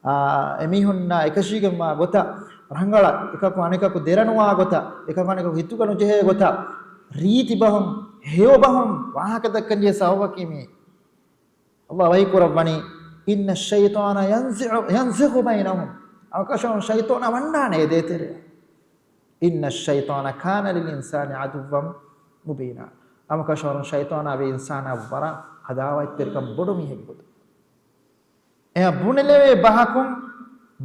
އާ، އެމީހުންނާ އެކަށީގެންވާ ގޮތަށް ރަނގަޅަށް، އެކަކު އަނެކަކު ދެރަނުވާ ގޮތަށް، އެކަކު އަނެކަކު ހިތުގަ ނުޖެހޭ ގޮތަށް ރީތި ބަހުން، ހެޔޮ ބަހުން ވާހަކަ ދައްކަން ޖެހޭ ސަބަބަކީ މީ. ﷲ ވަޙީ ކުރައްވަނީ، "إن الشيطان ينزع، ينزغ بينهم." އަމަކަށަވަރުން ޝައިޠާނާ ވަންނާނެ އެ ދޭތެރެއަށް. "إن الشيطان كان للإنسان عدوا مبينا." އަމަކަށަވަރުން ޝައިޠާނާ ވީ އިންސާނާ ވަރަށް ހަދާވަތްތެރިކަން ބޮޑު މީހެއް ގޮތުން. އެހެން ބުނެލެވޭ ބަހަކުން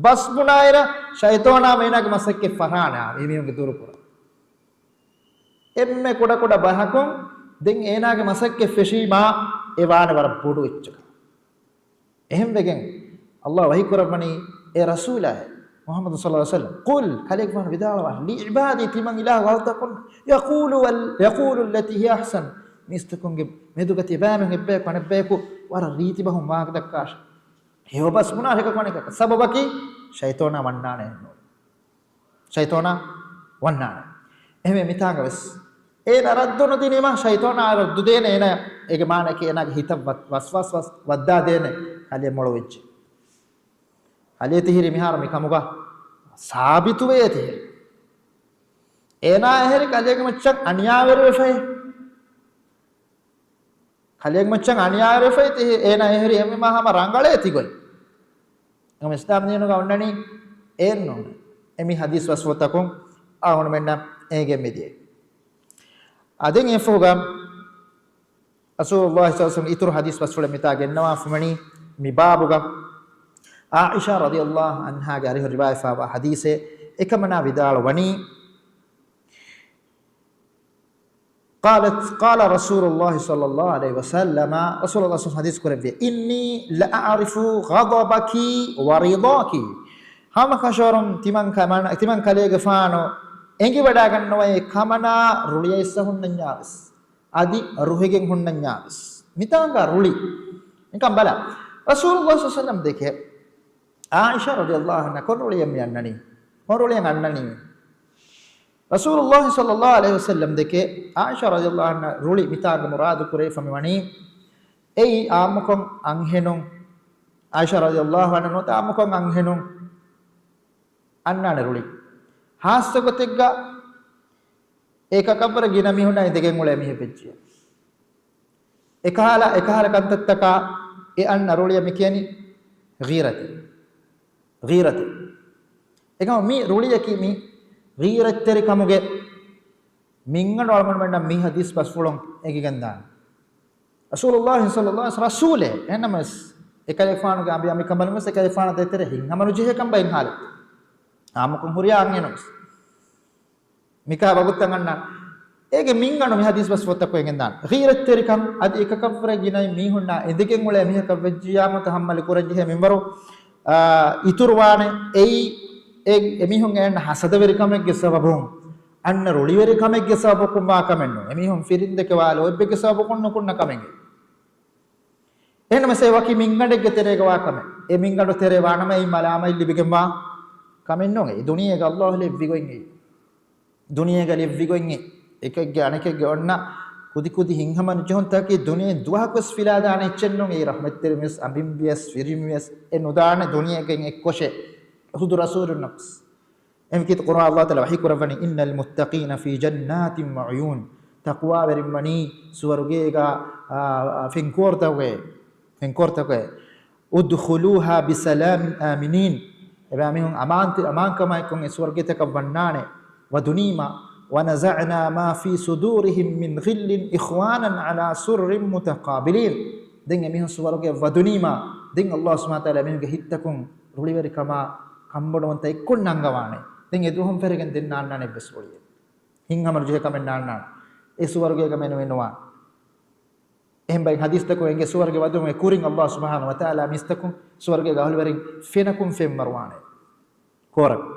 ބަސް ބުނާއިރަށް ޝައިޠާނާ އޭނާގެ މަސައްކަތް ފަށާނެ އާ، އެމީހުންގެ ދުރުކުރަން. އެންމެ ކުޑަކުޑަ ބަހަކުން ދެން އޭނާގެ މަސައްކަތް ފެށީމާ އެ ވާނެ ވަރަށް ބޮޑު އެއްޗަކަށް. އެހެންވެގެން ﷲ ވަޙީ ކުރައްވަނީ އޭ ރަސޫލާއޭ، މުޙައްމަދު ޞައްލަﷲ ޢަލައިހި ވަސައްލަމް، ޤުލް، ކަލޭގެފާނު ވިދާޅުވާ، ލިޢިބާދީ، ތިމަން އިލާހު ވަރުތަކުން، ޔަޤޫލޫ އަލް، ޔަޤޫލޫ އައްލަތީ ހިޔަ އަޙްސަން، މީސްތަކުންގެ މެދުގަތީ ބައިމީހުން އެއްބަޔަކު އަނެއްބަޔަކު ވަރަށް ރީތި ބަހުން ވާހަކަ ދައްކާށޭ. ހެޔޮ ބަސް ބުނާށޭ އެކަކު އަނެކަކަށް. ސަބަބަކީ ޝައިޠާނާ ވަންނާނެ އެއްނޫން. ޝައިޠާނާ ވަންނާނެ. އެހެންވެ މިތާނގަވެސް އޭނަ ރައްދު ނުދިނީމަ ޝައިޠާނާ ރައްދު ދޭނެ، އޭނަ އޭގެ މާނައަކީ އޭނާގެ ހިތަށް ވަސް، ވަސްވަސް ވަސް، ވައްދާ ދޭނެ ކަލޭ މޮޅުވެއްޖެ. ކަލޭ ތިހިރީ މިހާރު މި ކަމުގަ ސާބިތުވޭ ތިހިރީ. އޭނާ އެހެރީ ކަލޭގެ މައްޗަށް އަނިޔާވެރިވެފައި. ކަލޭގެ މައްޗަށް އަނިޔާވެރިވެފައި ތިހި، އޭނާ އެހެރީ އެންމެ ހަމަ ރަނގަޅޭ ތިގޮތް. އެކަމަ އިސްލާމް ދީނުގަ އޮންނަނީ އެއެއްނޫން. އެ މި ޙަދީޘް ބަސްފުޅުތަކުން އަޅުގަނޑުމެންނަށް އޭގެން މިދިޔައީ. އާ، ދެން އެފަހުގަ ރަސޫލުﷲ ޞައްލަﷲ ޢަލައިހި ވަސައްލަމް އިތުރު ޙަދީޘް ބަސްފުޅެއް މިތާ ގެންނަވާފަ ވަނީ މި ބާބުގަ ޢާއިޝާ ރަޟިޔަﷲ ޢަންހާގެ އަރިހު ރިވާޔަތްވާ ޙަދީޘެއް. އެކަމަނާ ވިދާޅުވަނީ، قالت، قال رسول الله صلى الله عليه وسلم، ރަސޫލުﷲ ޙަދީޘް ކުރެއްވި، إني لأعرف غضبك ورضاك. ހަމަކަށަވަރުން ތިމަން ކަމަނާ، ތިމަން ކަލޭގެފާނު އެނގިވަޑައިގަންނަވައޭ ކަމަނާ ރުޅިއައިސް ހުންނަންޏާވެސް، އަދި ރުހިގެން ހުންނަންޏާވެސް. މިތާނގަ ރުޅި. ނިކަން ބަލަ. ރަސޫލުﷲ ޞައްލަﷲ ޢަލައިހި ވަސައްލަމް ދެކެ ޢާއިޝާ ރަޟިޔަﷲ ޢަންހާ ކޮން ރުޅިއެއް މި އަންނަނީ؟ ކޮން ރުޅިއެއް އަންނަނީ؟ ރަސޫލުﷲ ޞައްލަﷲ ޢަލައިހި ވަސައްލަމް ދެކެ ޢާއިޝާ ރަޟިޔަﷲ ޢަންހާ ރުޅި މިތާގަ މުރާދު ކުރެވިފަ މި ވަނީ، އެއީ ޢާއްމުކޮށް އަންހެނުން، ޢާއިޝާ ރަޟިޔަﷲ ޢަންހާ ނުވަތަ ޢާއްމުކޮށް އަންހެނުން އަންނާނެ ރުޅި. ޚާއްޞަ ގޮތެއްގަ އެކަކަށްވުރެ ގިނަ މީހުންނާ އިނދެގެން އުޅޭ މީހެއް ވެއްޖެ. އެކަހަލަ، އެކަހަލަ ކަންތައްތަކާ އެ އަންނަ ރުޅިއަށް މި ކިޔަނީ ޣީރަތޭ. ޣީރަތޭ. އެކަމަ މި ރުޅިއަކީ މި ޣީރަތްތެރިކަމުގެ މިންގަނޑު އަޅުގަނޑުމެންނަށް މި ޙަދީޘް ބަސްފުޅުން އެނގިގެންދާނެ. ރަސޫލުﷲ ޞައްލަﷲ ޢަލައިހި ވަސައްލަމް ރަސޫލޭ. އެހެންނަމަވެސް އެކަލޭގެފާނުގެ އަނބި އަނބިކަނބަލުންވެސް އެކަލޭގެފާނާ ދޭތެރޭ ހިތްހަމަނުޖެހޭ ކަންބައިން ޙާލެއް. އާއްމުކޮށް ހުރިހާ އަންހެނުންވެސް މިކަހަލަ ވަގުތުތައް އަންނަ އޭގެ މިންގަނޑު މި ޙަދީޘް ބަސްފުޅުތަކުން އެނގެންދާނެ. ޣީރަތްތެރިކަން އަދި އެކަކަށްވުރެ ގިނައިން މީހުންނާ އިނދެގެން އުޅޭ މީހަކަށް ވެއްޖިއްޔާ މަ ތަޙައްމަލު ކުރަންޖެހޭ މިންވަރު، އާ، އިތުރުވާނެ. އެއީ އެ، އެމީހުން އެ އަންނަ ޙަސަދަވެރިކަމެއްގެ ސަބަބުން، އަންނަ ރުޅިވެރިކަމެއްގެ ސަބަބަކުން ވާ ކަމެއް ނޫން. އެމީހުން ފިރިންދެކެވާ ލޯތްބެއްގެ ސަބަބަކުން ނުކުންނަ ކަމެއް. އެހެންނަމަވެސް އެ ވަކި މިންގަނޑެއްގެ ތެރޭގަ ވާ ކަމެއް. އެ މިންގަނޑު ތެރޭ ވާނަމަ އެއީ މަލާމަތް ލިބިގެންވާ ކަމެއް ނޫން. އެއީ ދުނިޔޭގަ ﷲ ލެއްވި ގޮތް އެއީ. ދުނިޔޭގަ ލެއްވި ގޮތް އެއީ. އެކެއްގެ އަނެކެއްގެ އޮންނަ ކުދިކުދި ހިތްހަމަނުޖެހުންތަކަކީ ދުނިޔެ ދުވަހަކުވެސް ފިލާދާނެ އެއްޗެއް ނޫން. އެއީ ރަޙްމަތްތެރިވެސް އަނބިންވިޔަސް ފިރިންވިޔަސް އެ ނުދާނެ ދުނިޔޭގައި އެއްކޮށެއް. ހުދު ރަސޫލުންނަށްވެސް. އެހެން ކީރިތި ޤުރުއާން ﷲ ތަޢާލާ ވަޙީ ކުރައްވަނީ، إن المتقين في جنات وعيون. ތަޤްވާވެރިން ވަނީ ސުވަރުގޭގަ، އާ، ފެންކޯރުތަކުގައި، ފެންކޯރުތަކުގައި. ادخلوها بسلام آمنين. އެބައިމީހުން އަމާންތެ-، އަމާންކަމާއެކު އެ ސުވަރުގޭތަކަށް ވަންނާނެ. ودنيما. ونزعنا ما في صدورهم من غل إخوانا على سرر متقابلين. ދެން އެމީހުން ސުވަރުގޭ ވަދުނީމާ، ދެން ﷲ ސުބްޙާނަހޫ ވަތަޢާލާ އެމީހުންގެ ހިތްތަކުން ރުޅިވެރިކަމާ ކަންބޮޑުވުންތައް އެއްކޮށް ނަންގަވާނެ. ދެން އެދުވަހުން ފެށިގެން ދެން ނާންނާނެ އެއްވެސް ރުޅިއެއް. ހިތްހަމަނުޖެހޭ ކަމެއް ނާންނާނެ. އެ ސުވަރުގޭގަ މެނުވެ ނުވާނެ. އެހެން ބައެއް ޙަދީޘްތަކުން އެނގޭ ސުވަރުގެ ވަދުން އެ ކުރިން ﷲ ސުބްޙާނަހޫ ވަތަޢާލާ މީސްތަކުން ސުވަރުގޭގެ އަހުލުވެރިން ފެނަކުން ފެންވަރުވާނެ. ކޯރަކު.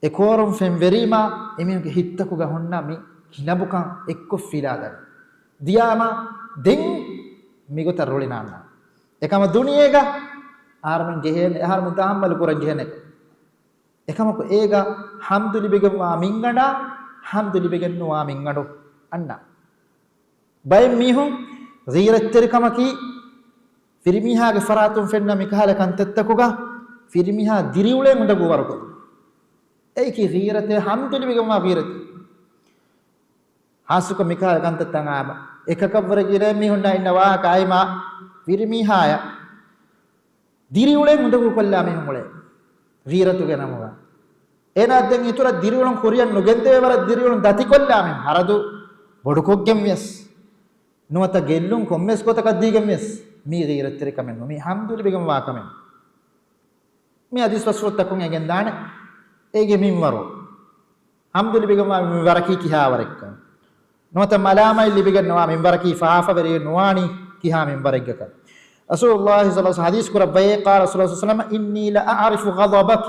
އެ ކޯރުން ފެންވެރީމާ، އެމީހުންގެ ހިތްތަކުގަ ހުންނަ މި ކިނަބުކަން އެއްކޮށް ފިލާދަނީ. ދިޔާމާ ދެން މިގޮތަށް ރުޅި ނާންނާނެ. އެކަމަ ދުނިޔޭގަ އަހަރުމެން ޖެހޭނެ، އަހަރުމެން ތަޙައްމަލު ކުރަން ޖެހޭނެ. އެކަމަކު އޭގަ ޙަމްދު ލިބިގެންވާ މިންގަނޑާ، ޙަމްދު ލިބިގެންނުވާ މިންގަނޑު އަންނަ. ބައެއް މީހުން ޣީރަތްތެރިކަމަކީ ފިރިމީހާގެ ފަރާތުން ފެންނަ މިކަހަލަ ކަންތައްތަކުގަ ފިރިމީހާ ދިރިއުޅެން އުނދަގޫވަރުކޮށް، އެއީކީ ޣީރަތޭ، ހަމްދުލިބިގެންވާ ޣީރަތެއް. ހާއްސަކޮށް މިކަހަލަ ކަންތައްތައް އާމަ އެކަކަށްވުރެ ގިނަ މީހުންނާ އިންނަ ވާހަކަ އައިމާ ފިރިމީހާޔަށް ދިރިއުޅެން އުނދަގޫކޮށްލާ މީހުން އުޅޭ ޣީރަތުގެ ނަމުގަ. އޭނާ ދެން އިތުރަށް ދިރިއުޅުން ކުރިއަށް ނުގެންދެވޭ ވަރަށް ދިރިއުޅުން ދަތިކޮށްލާ މީހުން، ހަރަދު ބޮޑުކޮށްގެން ވިޔަސް، ނުވަތަ ގެއްލުން ކޮންމެސް ގޮތަކަށް ދީގެން ވިޔަސް، މީ ޣީރަތްތެރިކަމެއް ނޫން، މީ ހަމްދުލިބިގެންވާ ކަމެއް. މި ޙަދީޘް ބަސްފުޅުތަކުން އެނގެންދާނެ އޭގެ މިންވަރު. ހަމްދުލިބިގެންވާ މިންވަރަކީ ކިހާވަރެއްކަން. ނުވަތަ މަލާމަތް ލިބިގެންނަވާ މިންވަރަކީ ފާފަވެރިއެއް ނުވާނީ ކިހާ މިންވަރެއްގަކަން. ރަސޫލުﷲ ޞައްލަﷲ ޢަލައިހި ވަސައްލަމަ ޙަދީޘް ކުރައްވައޭ، قال رسول الله صلى الله عليه وسلم: إني لأعرف غضبك.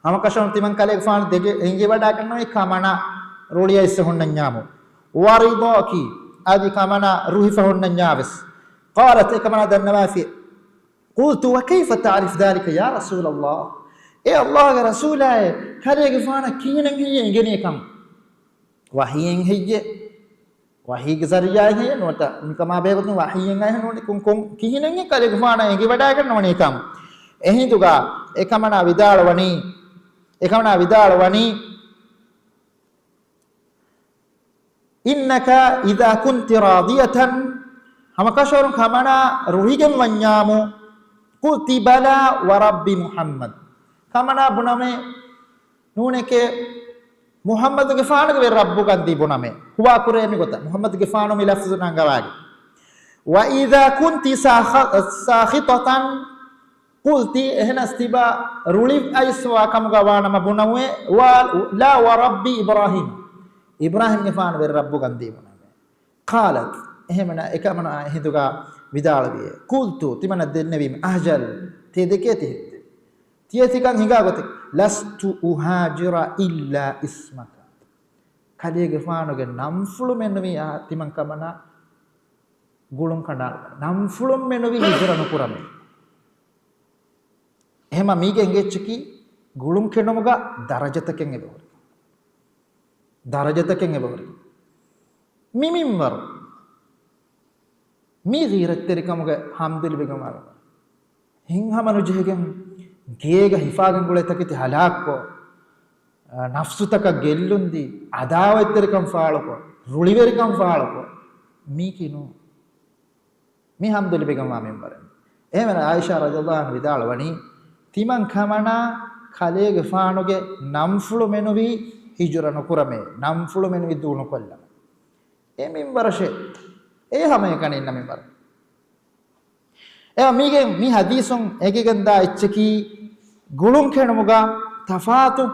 ހަމަކަށަވަރުން ތިމަން ކަލޭގެފާނު ދެގެ އެނގިވަޑައިގަންނަވަނީ ކަމަނާ ރުޅިއައިސްފަ ހުންނަންޏާމު. ورضاكِ، އަދި ކަމަނާ ރުހިފަ ހުންނަންޏާވެސް. قالت، އެކަމަނާ ދަންނަވައިފި. قلت: وكيف تعرف ذلك يا رسول الله؟ އޭ ﷲގެ ރަސޫލާއޭ، ކަލޭގެފާނަށް ކިހިނެއް ހެއްޔޭ އެނގެނީ ކަން؟ ވަޙީއެއް ހެއްޔޭ؟ ވަޙީގެ ޒަރީޢާއެއް ހެއްޔޭ؟ ނުވަތަ މިކަމާ ބެހޭގޮތުން ވަޙީއެއް އައިހެއް ނޫނީ ކޮން، ކޮން، ކިހިނެއް ކަލޭގެފާނަށް އެނގިވަޑައިގަންނަވަނީ ކަން؟ އެހިނދުގަ އެކަމަނާ ވިދާޅުވަނީ، އެކަމަނާ ވިދާޅުވަނީ، إنك إذا كنت راضية، ހަމަކަށަވަރުން ކަމަނާ ރުހިގެން ވަންޏާމު، قلت بلى ورب محمد. ކަމަނާ ބުނަމޭ، ނޫނެކޭ، މުޙައްމަދުގެފާނުގެ ވެރި ރައްބުގަންދީ ބުނަމޭ. ހުވާކުރޭ މިގޮތަށް. މުޙައްމަދުގެފާނު މި ލަފްޒު ނަންގަވާގެ. وإذا كنت ساخ-، ساخطة، قلت، އެހެނަސް ތިބާ ރުޅިއައިސްފަވާ ކަމުގަ ވާނަމަ ބުނަމޭ، ވާ-، لا ورب إبراهيم. އިބްރާހީމްގެފާނު ވެރި ރައްބުގަންދީ ބުނަމޭ. قالت، އެހެންވެ، އެކަމަނާ އެހިނދުގަ ވިދާޅުވިއޭ. قلت، ތިމަންނަށް ދެންނެވީމެ، أجل، ތި ދެކޭ ތި ހެއްދެ. ތިޔަ ތިކަން ހިނގާ ގޮތެއް، لست أهاجر إلا اسمك. ކަލޭގެފާނުގެ ނަންފުޅު މެނުވީ އާ ތިމަން ކަމަނާ ގުޅުން ކަނޑާލުމެއް. ނަންފުޅުން މެނުވީ ހިޖުރަ ނުކުރަމޭ. އެހެމަ މީގެ އެނގޭ އެއްޗަކީ ގުޅުން ކެނޑުމުގަ ދަރަޖަތަކެއް އެބަހުރި. ދަރަޖަތަކެއް އެބަހުރި. މި މިންވަރު. މީ ޣީރަތްތެރިކަމުގެ ހަމްދުލިބިގެންވާ މިންވަރު. ހިތްހަމަ ނުޖެހިގެން ގޭގަ ހިފާގެން ގުޅޭ ތަކެތި ހަލާކުކޮށް، އަ، ނަފްސުތަކަށް ގެއްލުންދީ، އަދާވަތްތެރިކަން ފާޅުކޮށް، ރުޅިވެރިކަން ފާޅުކޮށް، މީކީ ނޫން. މި ހަމްދުލިބިގެންވާ މިންވަރެއް. އެހެންވެ، ޢާއިޝާ ރަޟިޔަﷲ ޢަންހާ ވިދާޅުވަނީ، ތިމަން ކަމަނާ ކަލޭގެފާނުގެ ނަންފުޅު މެނުވީ ހިޖުރަ ނުކުރަމޭ، ނަންފުޅު މެނުވީ ދޫނުކޮށްލަމޭ. އެ މިންވަރަށޭ. އެ ހަމައެކަނި އިންނަ މިންވަރު. އެ މީގެ މި ޙަދީޘުން އެނގިގެންދާ އެއްޗަކީ، ގުޅުން ކެނޑުމުގަ ތަފާތު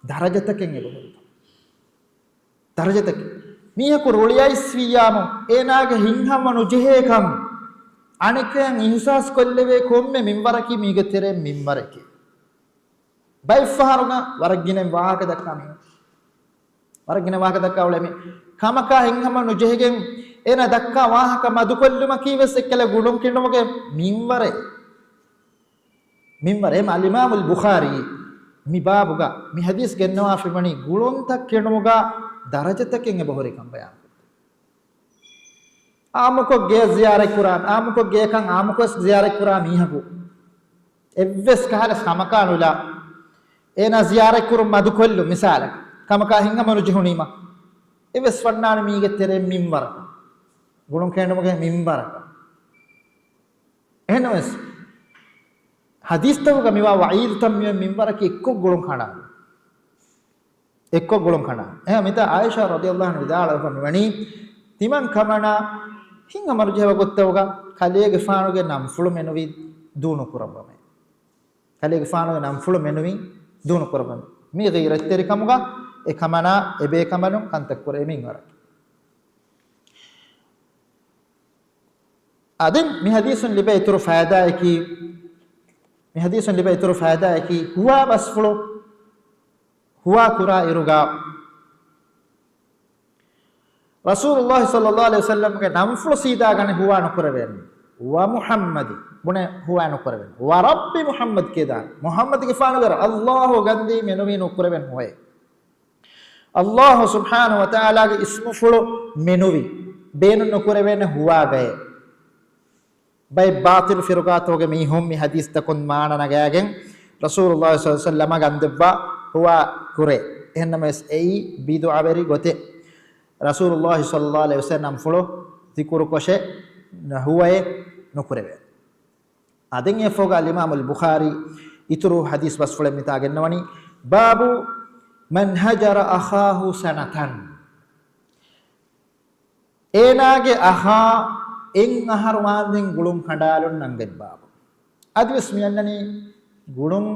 ދަރަޖަތަކެއް އެބަހުރި. ދަރަޖަތަކެއް. މީހަކު ރުޅިއައިސްވިއްޔާމު، އޭނާގެ ހިތްހަމަ ނުޖެހޭކަން އަނެކަޔަށް އިޙުސާސް ކޮށްލެވޭ ކޮންމެ މިންވަރަކީ މީގެ ތެރެއިން މިންވަރެކޭ. ބައެއްފަހަރުގަ ވަރަށް ގިނަ ވާހަކަ ދައްކާ މީހުން. ވަރަށް ގިނަ ވާހަކަ ދައްކާ އުޅޭ މީ. ކަމަކާ ހިތްހަމަ ނުޖެހިގެން އޭނާ ދައްކާ ވާހަކަ މަދުކޮށްލުމަކީ ވެސް އެއްކަލަ ގުޅުން ކެނޑުމުގެ މިންވަރެއް. މިންވަރެއް. އެހެމަ އަލްއިމާމުލް ބުޚާރީ މި ބާބުގަ މި ޙަދީޘް ގެންނަވާފައިވަނީ ގުޅުންތައް ކެނޑުމުގަ ދަރަޖަތަކެއް އެބަހުރިކަން ބަޔާން ކުރޭ. އާއްމުކޮށް ގެޔަށް ޒިޔާރަތް ކުރާ، އާއްމުކޮށް ގެޔަކަށް އާއްމުކޮށް ޒިޔާރަތް ކުރާ މީހަކު އެއްވެސް ކަހަލަ ކަމަކާ ނުލާ، އޭނާ ޒިޔާރަތް ކުރުން މަދުކޮށްލު މިސާލަކަށް، ކަމަކާ ހިތްހަމަ ނުޖެހުނީމަ، އެއްވެސް ފަންނާނެ މީގެ ތެރެއިން މިންވަރަކަށް، ގުޅުން ކެނޑުމުގެ މިންވަރަކަށް. އެހެންނަމަވެސް، ޙަދީޘްތަކުގަ މިވާ ވަޢީދުތައް މި މިންވަރަކީ އެއްކޮށް ގުޅުން ކަނޑާ. އެއްކޮށް ގުޅުން ކަނޑާ. އެހެން މިތާ ޢާއިޝާ ރަޟިޔަﷲ ޢަންހާ ވިދާޅުވެފަ މިވަނީ، ތިމަން ކަމަނާ ހިތްހަމަ ނުޖެހޭ ވަގުތުތަކުގަ ކަލޭގެފާނުގެ ނަންފުޅު މެނުވީ ދޫނުކުރައްވަމޭ. ކަލޭގެފާނުގެ ނަންފުޅު މެނުވީ ދޫނުކުރައްވަމޭ. މީ ޣީރަތްތެރިކަމުގަ އެ ކަމަނާ އެބޭކަމަލުން ކަންތައް ކުރޭ މިންވަރަކީ. އަދި މި ޙަދީޘުން ލިބޭ އިތުރު ފައިދާއަކީ، މި ޙަދީޘުން ލިބޭ އިތުރު ފައިދާއަކީ، ހުވާ ބަސްފުޅު ހުވާ ކުރާ އިރުގަ، ރަސޫލުﷲ ޞައްލަﷲ ޢަލައިހި ވަސައްލަމްގެ ނަންފުޅު ސީދާ ގަނެ ހުވާ ނުކުރެވޭނެ. ވަ މުޙައްމަދި ބުނެ ހުވާ ނުކުރެވޭނެ. ވަ ރައްބި މުޙައްމަދް ކިޔަދާނެ. މުޙައްމަދުގެފާނުގެ ﷲ ގަންދީ މެނުވީ ނުކުރެވޭނެ ހުވައެއް. ﷲ ސުބްޙާނަހޫ ވަތަޢާލާގެ އިސްމުފުޅު މެނުވި، ބޭނުން ނުކުރެވޭނެ ހުވާގައެއް. ބައެއް ބާޠިލު ފިރުގާތޯގެ މީހުން މި ޙަދީޘްތަކުން މާނަ ނަގާގެން ރަސޫލުﷲ ޞައްލަﷲު ޢަލައިހި ވަސައްލަމަށް ގަންދެއްވާ ހުވާ ކުރޭ. އެހެންނަމަވެސް އެއީ ބިދުޢަވެރި ގޮތެއް. ރަސޫލުﷲ ޞައްލަﷲު ޢަލައިހި ވަސައްލަމަ ނަމްފުޅު ޛިކުރުކޮށެއް ނު-، ހުވައެއް ނުކުރެވޭ. އާދެން އެފޯގަ އަލްއިމާމު އަލްބުޚާރީ އިތުރު ޙަދީޘް ބަސްފުޅެއް މިތާ ގެންނަވަނީ، باب من هجر أخاه سنة. އޭނާގެ އަޚާ އެއް އަހަރު ވާންދެން ގުޅުން ކަނޑާލުން ނަންގަތް ބާބު. އަދިވެސް މިއަންނަނީ ގުޅުން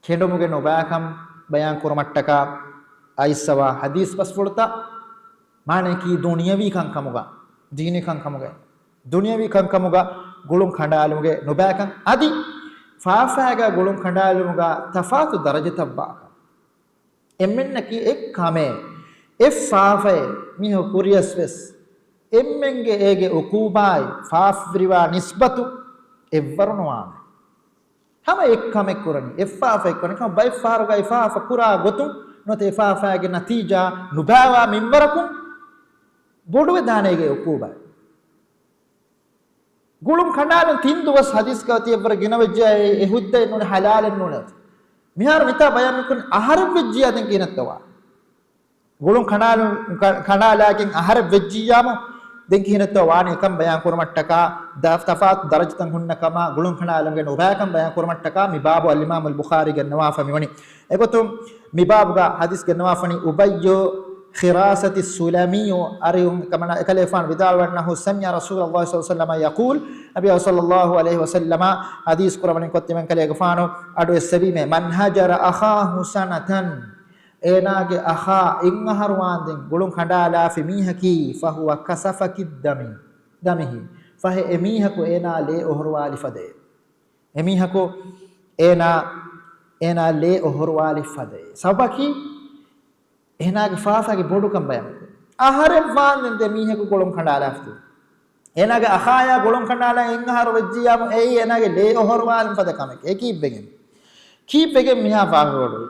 ކެނޑުމުގެ ނުބައިކަން ބަޔާން ކުރުމަށްޓަކާ އައިސްސަވާ ޙަދީޘް ބަސްފުޅުތައް، މާނައަކީ ދުނިޔަވީ ކަންކަމުގަ، ދީނީ ކަންކަމުގަ، ދުނިޔަވީ ކަންކަމުގަ ގުޅުން ކަނޑާލުމުގެ ނުބައިކަން. އަދި ފާފައިގަ ގުޅުން ކަނޑާލުމުގަ ތަފާތު ދަރަޖަތައް ވާކަން. އެންމެންނަކީ އެއް ކަމެއް، އެއް ފާފައެއް މީހަކު ކުރިޔަސް ވެސް، އެންމެންގެ އޭގެ އުޤޫބާތް ފާފަވެރިވާ ނިސްބަތު އެއްވަރު ނުވާނެ. ހަމަ އެއް ކަމެއް ކުރަނީ، އެއް ފާފައެއް ކުރަނީ. ކަމަށް ބައެއް ފަހަރުގައި ފާފަ ކުރާ ގޮތުން ނުވަތަ އެ ފާފައިގެ ނަތީޖާ ނުބާވާ މިންވަރަކުން ބޮޑުވެދާނެ އޭގެ އުޤޫބާތް. ގުޅުން ކަނޑާލުން ތިން ދުވަސް ޙަދީޘްގަ ތިޔަށްވުރެ ގިނަވެއްޖެ، އެ، އެ ހުއްދައެއް ނޫނެ، ޙަލާލެއް ނޫނެ. މިހާރު މިތާ ބަޔާން ކުރި އަހަރެއް ވެއްޖިއްޔާ ދެން ކިހިނެއްތޯ ވާ؟ ގުޅުން ކަނޑާލު-، ކަ-، ކަނޑާލާގެން އަހަރެއް ވެއްޖިއްޔާމު ދެން ކިހިނެއްތޯ ވާނީ؟ އެކަން ބަޔާން ކުރުމަށްޓަކާ ދަ-، ތަފާތު ދަރަޖަތައް ހުންނަ ކަމާ ގުޅުން ކަނޑާލުމުގެ ނުބައިކަން ބަޔާން ކުރުމަށްޓަކާ މި ބާބު އަލްއިމާމު އަލްބުޚާރީ ގެންނަވާފަ މިވަނީ. އެގޮތުން މި ބާބުގަ ޙަދީޘް ގެންނަވާފަނީ އުބައްޔު ޚިރާޞަތި ސުލަމީ އަރިހުން ކަމަނާ އެކަލޭގެފާނު ވިދާޅުވަންނަހު، سمع رسول الله صلى الله عليه وسلم يقول، ނަބީ ޞައްލަﷲު ޢަލައިހި ވަސައްލަމަ ޙަދީޘް ކުރައްވަނީ ކޮށް ތިމަން ކަލޭގެފާނު އަޑު އެއްސެވީމޭ، من هجر أخاه سنة، އޭނާގެ އަޚާ އެއް އަހަރު ވާންދެން ގުޅުން ކަނޑާލާފި މީހަކީ، فهو كسفك الدم، دمه، ފަހެ އެމީހަކު އޭނާ ލޭ އޮހޮރުވާލި ފަދައޭ. އެމީހަކު އޭނާ، އޭނާ ލޭ އޮހޮރުވާލި ފަދައޭ. ސަބަބަކީ، އޭނާގެ ފާފައިގެ ބޮޑުކަން ބަޔާންކުރޭ. އަހަރެއް ވާންދެން ދެ މީހަކު ގުޅުން ކަނޑާލާފަ ތިބި. އޭނާގެ އަޚާޔާ ގުޅުން ކަނޑާލާ އެއް އަހަރު ވެއްޖިއްޔާމު އެއީ އޭނާގެ ލޭ އޮހޮރުވާލުން ފަދަ ކަމެކޭ. އެ ކީއްވެގެން؟ ކީއްވެގެން މިހާ ފާފަ ބޮޑުވީ؟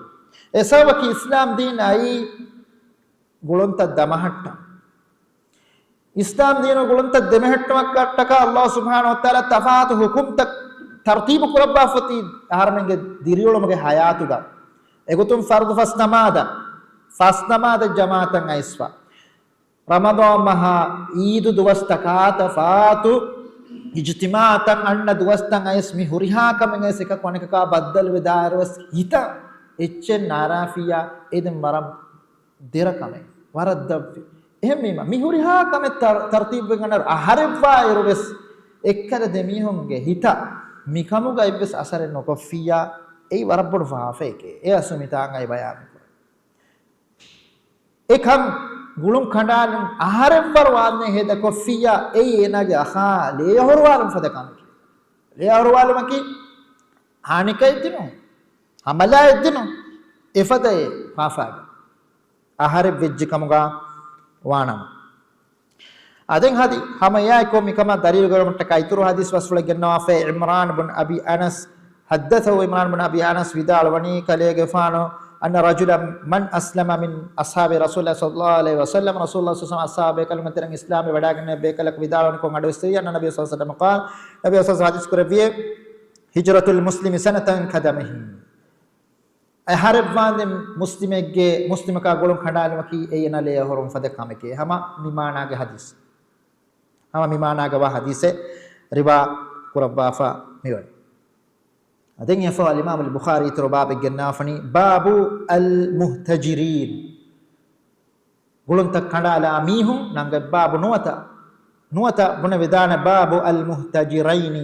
އެ ސަބަބަކީ އިސްލާމް ދީން އައީ ގުޅުންތައް ދަމަހައްޓަން. އިސްލާމް ދީނު ގުޅުންތައް ދެމެހެއްޓުމަށްޓަކާ ﷲ ސުބްޙާނަހޫ ވަތަޢާލާ ތަފާތު ޙުކުމްތައް ތަރުތީބު ކުރައްވާފަ އޮތީ އަހަރުމެންގެ ދިރިއުޅުމުގެ ޙަޔާތުގަ. އެގޮތުން ފަރުޟު ފަސް ނަމާދަށް، ފަސް ނަމާދަށް ޖަމާޢަތަށް އައިސްފަ. ރަމަޟާން މަހާ ޢީދު ދުވަސްތަކާ ތަފާތު އިޖްތިމާޢަތަށް އަންނަ ދުވަސްތައް އައިސް މި ހުރިހާ ކަމެއް އައިސް އެކަކު އަނެކަކާ ބައްދަލުވެދާއިރުވެސް ހިތަށް އެއްޗެއް ނާރާފިއްޔާ އެދެން ވަރަށް ދެރަ ކަމެއް، ވަރަށް ދަށްވި. އެހެންވީމަ، މި ހުރިހާ ކަމެއް ތަރ-، ތަރުތީބުވެގެން އަންނަ އަހަރެއްވާއިރު ވެސް އެއްކަލަ ދެމީހުންގެ ހިތަށް މިކަމުގަ އެއްވެސް އަސަރެއް ނުކޮށްފިއްޔާ، އެއީ ވަރަށް ބޮޑު ފާފައެކޭ. އެ އަސްލު މިތާނގައި ބަޔާން ކުރަން. އެކަން ގުޅުން ކަނޑާލުން އަހަރެއްވަރު ވާންދެން ހޭދަކޮށްފިއްޔާ، އެއީ އޭނާގެ އަޚާ ލޭ އޮހޮރުވާލުން ފަދަ ކަމެކޭ. ލޭ އޮހޮރުވާލުމަކީ ހާނިކައެއް ދިނުން، ހަމަލާއެއް ދިނުން، އެފަދައޭ ފާފައިގެ އަހަރެއް ވެއްޖެ ކަމުގަ ވާނަމަ. އާދެން ހަދި ހަމަ އެއާއެކު މިކަމަށް ދަލީލުގަންނަމަށްޓަކާ އިތުރު ޙަދީޘް ބަސްފުޅެއް ގެންނަވާފައި ޢިމްރާން ބުން އަބީ އަނަސް، حدثه عمران بن أبي أنس، ވިދާޅުވަނީ ކަލޭގެފާނު، أن رجلا من أسلم من أصحاب رسول الله صلى الله عليه وسلم، ރަސޫލުﷲ ޞައްލަﷲު ޢަލައިހި ވަސައްލަމަ އަޞްޙާބުބޭކަލުންގެ ތެރެއިން އިސްލާމްވެ ވަޑައިގެންނެވި ބޭކަލަކު ވިދާޅުވަނީ ކޮން އަޑު އެއްސެވިއްޔާ، އަންނަ ނަބިއްޔާ ޞައްލަﷲު ޢަލައިހި ވަސައްލަމަ ޤާލަ، ނަބިއްޔާ ޞައްލަﷲު ޢަލައިހި ވަސައްލަމަ ޙަދީޘް ކުރެއްވިއޭ، هجرة المسلم سنة كدمه. އަހަރެއްވާންދެން މުސްލިމެއްގެ، މުސްލިމަކާ ގުޅުން ކަނޑާލުމަކީ އެއީ އޭނާ ލޭ އޮހޮރުން ފަދަ ކަމެކޭ. ހަމަ މި މާނާގެ ޙަދީޘް، ހަމަ މި މާނާގަ ވާ ޙަދީޘެއް ރިވާ ކުރައްވާފަ މިވަނީ. އަދެން އެފަހު އަލްއިމާމު އަލްބުޚާރީ އިތުރު ބާބެއް ގެންނާފަނީ، باب المهتجرين. ގުޅުންތައް ކަނޑާލާ މީހުން ނަންގަތް ބާބު ނުވަތަ، ނުވަތަ ބުނެވިދާނެ، باب المهتجرين،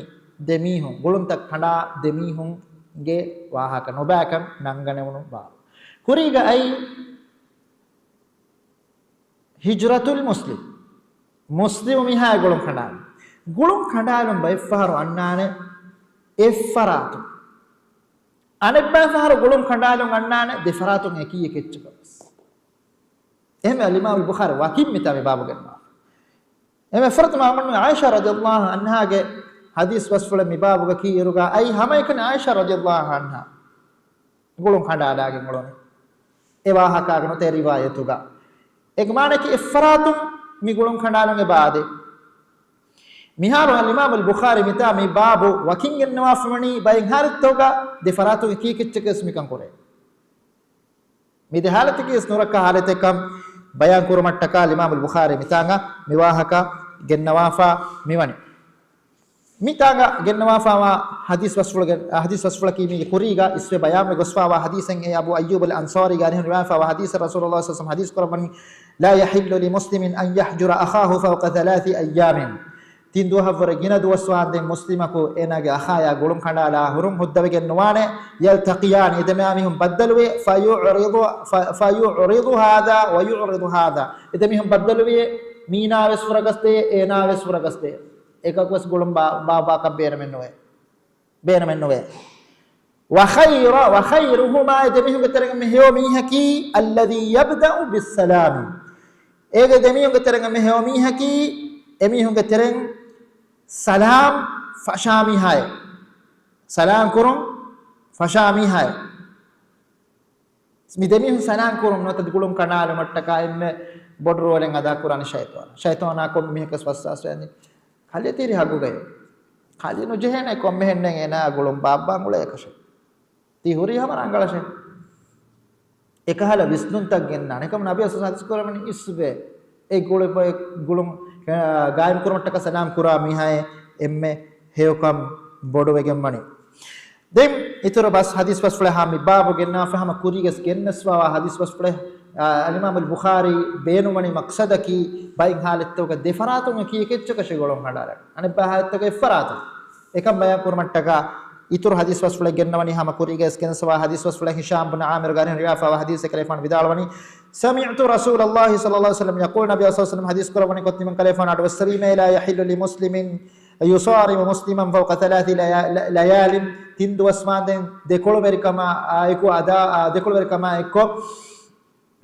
ދެ މީހުން، ގުޅުންތައް ކަނޑާ ދެ މީހުންގެ ވާހަކަ ނުބައިކަން ނަންގަނެވުނު ބާބު. ކުރީގަ އައީ ހިޖްރަތުލް މުސްލިމް، މުސްލިމު މީހާ ގުޅުން ކަނޑާލުން. ގުޅުން ކަނޑާލުން ބައެއްފަހަރު އަންނާނެ އެއްފަރާތުން. އަނެއްބައިފަހަރު ގުޅުން ކަނޑާލުން އަންނާނެ ދެފަރާތުން އެކީ އެކެއްޗަކަށް ވެސް. އެހެން އަލްއިމާމު ބުޚާރީ ވަކިން މިތާ މި ބާބު ގެންނަވާ. އެމެ ފުރަތަމަ އަމަން ޢާއިޝާ ރަޟިޔަﷲ ޢަންހާގެ ޙަދީޘް ބަސްފުޅެއް މި ބާބުގަ ކީއިރުގަ އައި ހަމައެކަނި ޢާއިޝާ ރަޟިޔަﷲ ޢަންހާ ގުޅުން ކަނޑާލާގެން އުޅުނު. އެ ވާހަކާގެ ނުތެ ރިވާޔަތުގަ. އޭގެ މާނައަކީ އެއްފަރާތުން މި ގުޅުން ކަނޑާލުން އެބަ އާދޭ. މިހާރު އަލްއިމާމު އަލް ބުޚާރީ މިތާ މި ބާބު ވަކިން ގެންނަވާފަވަނީ ބައެއް ހާލަތްތަކުގަ ދެ ފަރާތުން އެކި އެކެއްޗަކަށް ވެސް މިކަން ކުރޭ. މި ދެ ހާލަތަކީ ވެސް ނުރައްކާ ހާލަތެއްކަން ބަޔާން ކުރުމަށްޓަކާ އަލްއިމާމު އަލް ބުޚާރީ މިތާނގަ މި ވާހަކަ ގެންނަވާފަ މިވަނީ. މިތާނގަ ގެންނަވާފަވާ ޙަދީޘް ބަސްފުޅުގެ، ޙަދީޘް ބަސްފުޅަކީ މީގެ ކުރީގަ އިސްވެ ބަޔާންވެ ގޮސްފަވާ ޙަދީޘެއް. އެ އަބޫ އައްޔޫބު އަލް އަންޞާރީގެ އަރިހުން ރިވާޔަތްފަވާ ޙަދީޘެއް، ރަސޫލުﷲ ޞައްލަﷲ ޢަލައިހި ވަސައްލަމަ ޙަދީޘް ކުރައްވަނީ، لا يحل لمسلم أن يهجر أخاه فوق ثلاث أيام. ތިން ދުވަހަށްވުރެ ގިނަ ދުވަސްވާންދެން މުސްލިމަކު އޭނާގެ އަޚާޔާ ގުޅުން ކަނޑާލާ ހުރުން ހުއްދަވެގެން ނުވާނެ. يلتقيان، އެ ދެމާ މީހުން ބައްދަލުވޭ، فيعرض، ف، فيعرض هذا ويعرض هذا، އެ ދެ މީހުން ބައްދަލުވިޔޭ، މީނާ ވެސް ފުރަގަސްދޭ، އޭނާ ވެސް ފުރަގަސްދޭ. އެކަކު ވެސް ގުޅުން ބާ، ބާއްވާކަށް ބޭނުމެއް ނުވޭ. ބޭނުމެއް ނުވޭ. وخير، وخيرهما، އެ ދެމީހުންގެ ތެރެއިން ހެޔޮ މީހަކީ، الذي يبدأ بالسلام، އޭގެ ދެމީހުންގެ ތެރެއިން ހެޔޮ މީހަކީ، އެމީހުންގެ ތެރެއިން ސަލާމް ފަށާ މީހާއެއް. ސަލާމް ކުރުން ފަށާ މީހާއެއް. މި ދެމީހުން ސަލާމް ކުރުން ނުވަތަ ގުޅުން ކަނޑާލުމަށްޓަކާ އެންމެ ބޮޑު ރޯލެއް އަދާކުރާނީ ޝައިޠާނާ. ޝައިޠާނާ ކޮންމެ މީހަކަސް ވަސްވާސްވެއްޖެ. ކަލޭ ތިރި ހަގުގައި. ކަލޭ ނުޖެހޭނެ ކޮންމެހެންނެއް އޭނާ ގުޅުން ބާއްވާން އުޅޭކަށެއް. ތި ހުރީ ހަމަ ރަނގަޅަށެއް. އެކަހަލަ ވިސްނުންތައް ގެންނާނެ. އެކަމު ނަބީ އަސް ހަދީސް ކުރައްވަނީ އިސްވެ. އެ ގުޅު، އެ ގުޅުން، އާ، ގާއިމް ކުރުމަށްޓަކާ ސަލާމް ކުރާ މީހާއެއް އެންމެ ހެޔޮކަން ބޮޑުވެގެން ވަނީ. ދެން އިތުރު ބަސް ޙަދީޘް ބަސްފުޅެއް ހަމަ މި ބާބު ގެންނާފަ ހަމަ ކުރީގަސް ގެންނަސްވާ ޙަދީޘް ބަސްފުޅެއް، އާ، އަލްއިމާމު އަލް ބުޚާރީ ބޭނުންވަނީ މަޤްޞަދަކީ ބައެއް ޙާލަތްތަކުގަ ދެ ފަރާތުން އެކި އެކެއްޗަކަށެއް ގުޅުން ކަނޑާލަން. އަނެއްބައި ޙާލަތްތަކުގަ އެއް ފަރާތުން. އެކަން ބަޔާން ކުރުމަށްޓަކާ އިތުރު ޙަދީޘް ބަސްފުޅެއް ގެންނަވަނީ ހަމަ ކުރީގަސް ގެންނަސްވާ ޙަދީޘް ބަސްފުޅެއް ހިޝާމް ބުން ޢާމިރުގެ އަރިހުން ރިވާޔަތްފަވާ ޙަދީޘެއް ކަލޭފާނު ވިދާޅުވަނީ، سمعت رسول الله صلى الله عليه وسلم يقول، ނަބީ ޞައްލަﷲ ޢަލައިހި ވަސައްލަމަ ޙަދީޘް ކުރައްވަނީ ކޮށްދިމަން ކަލޭފާނު އަޑުއެއްސެވީމޭ، لا يحل لمسلم يصارم مسلما فوق ثلاث ليا، ليال، ތިން ދުވަސްވާންދެން ދެކޮޅުވެރިކަމާ އެކު އަދާ، ދެކޮޅުވެރިކަމާ އެއްކޮށް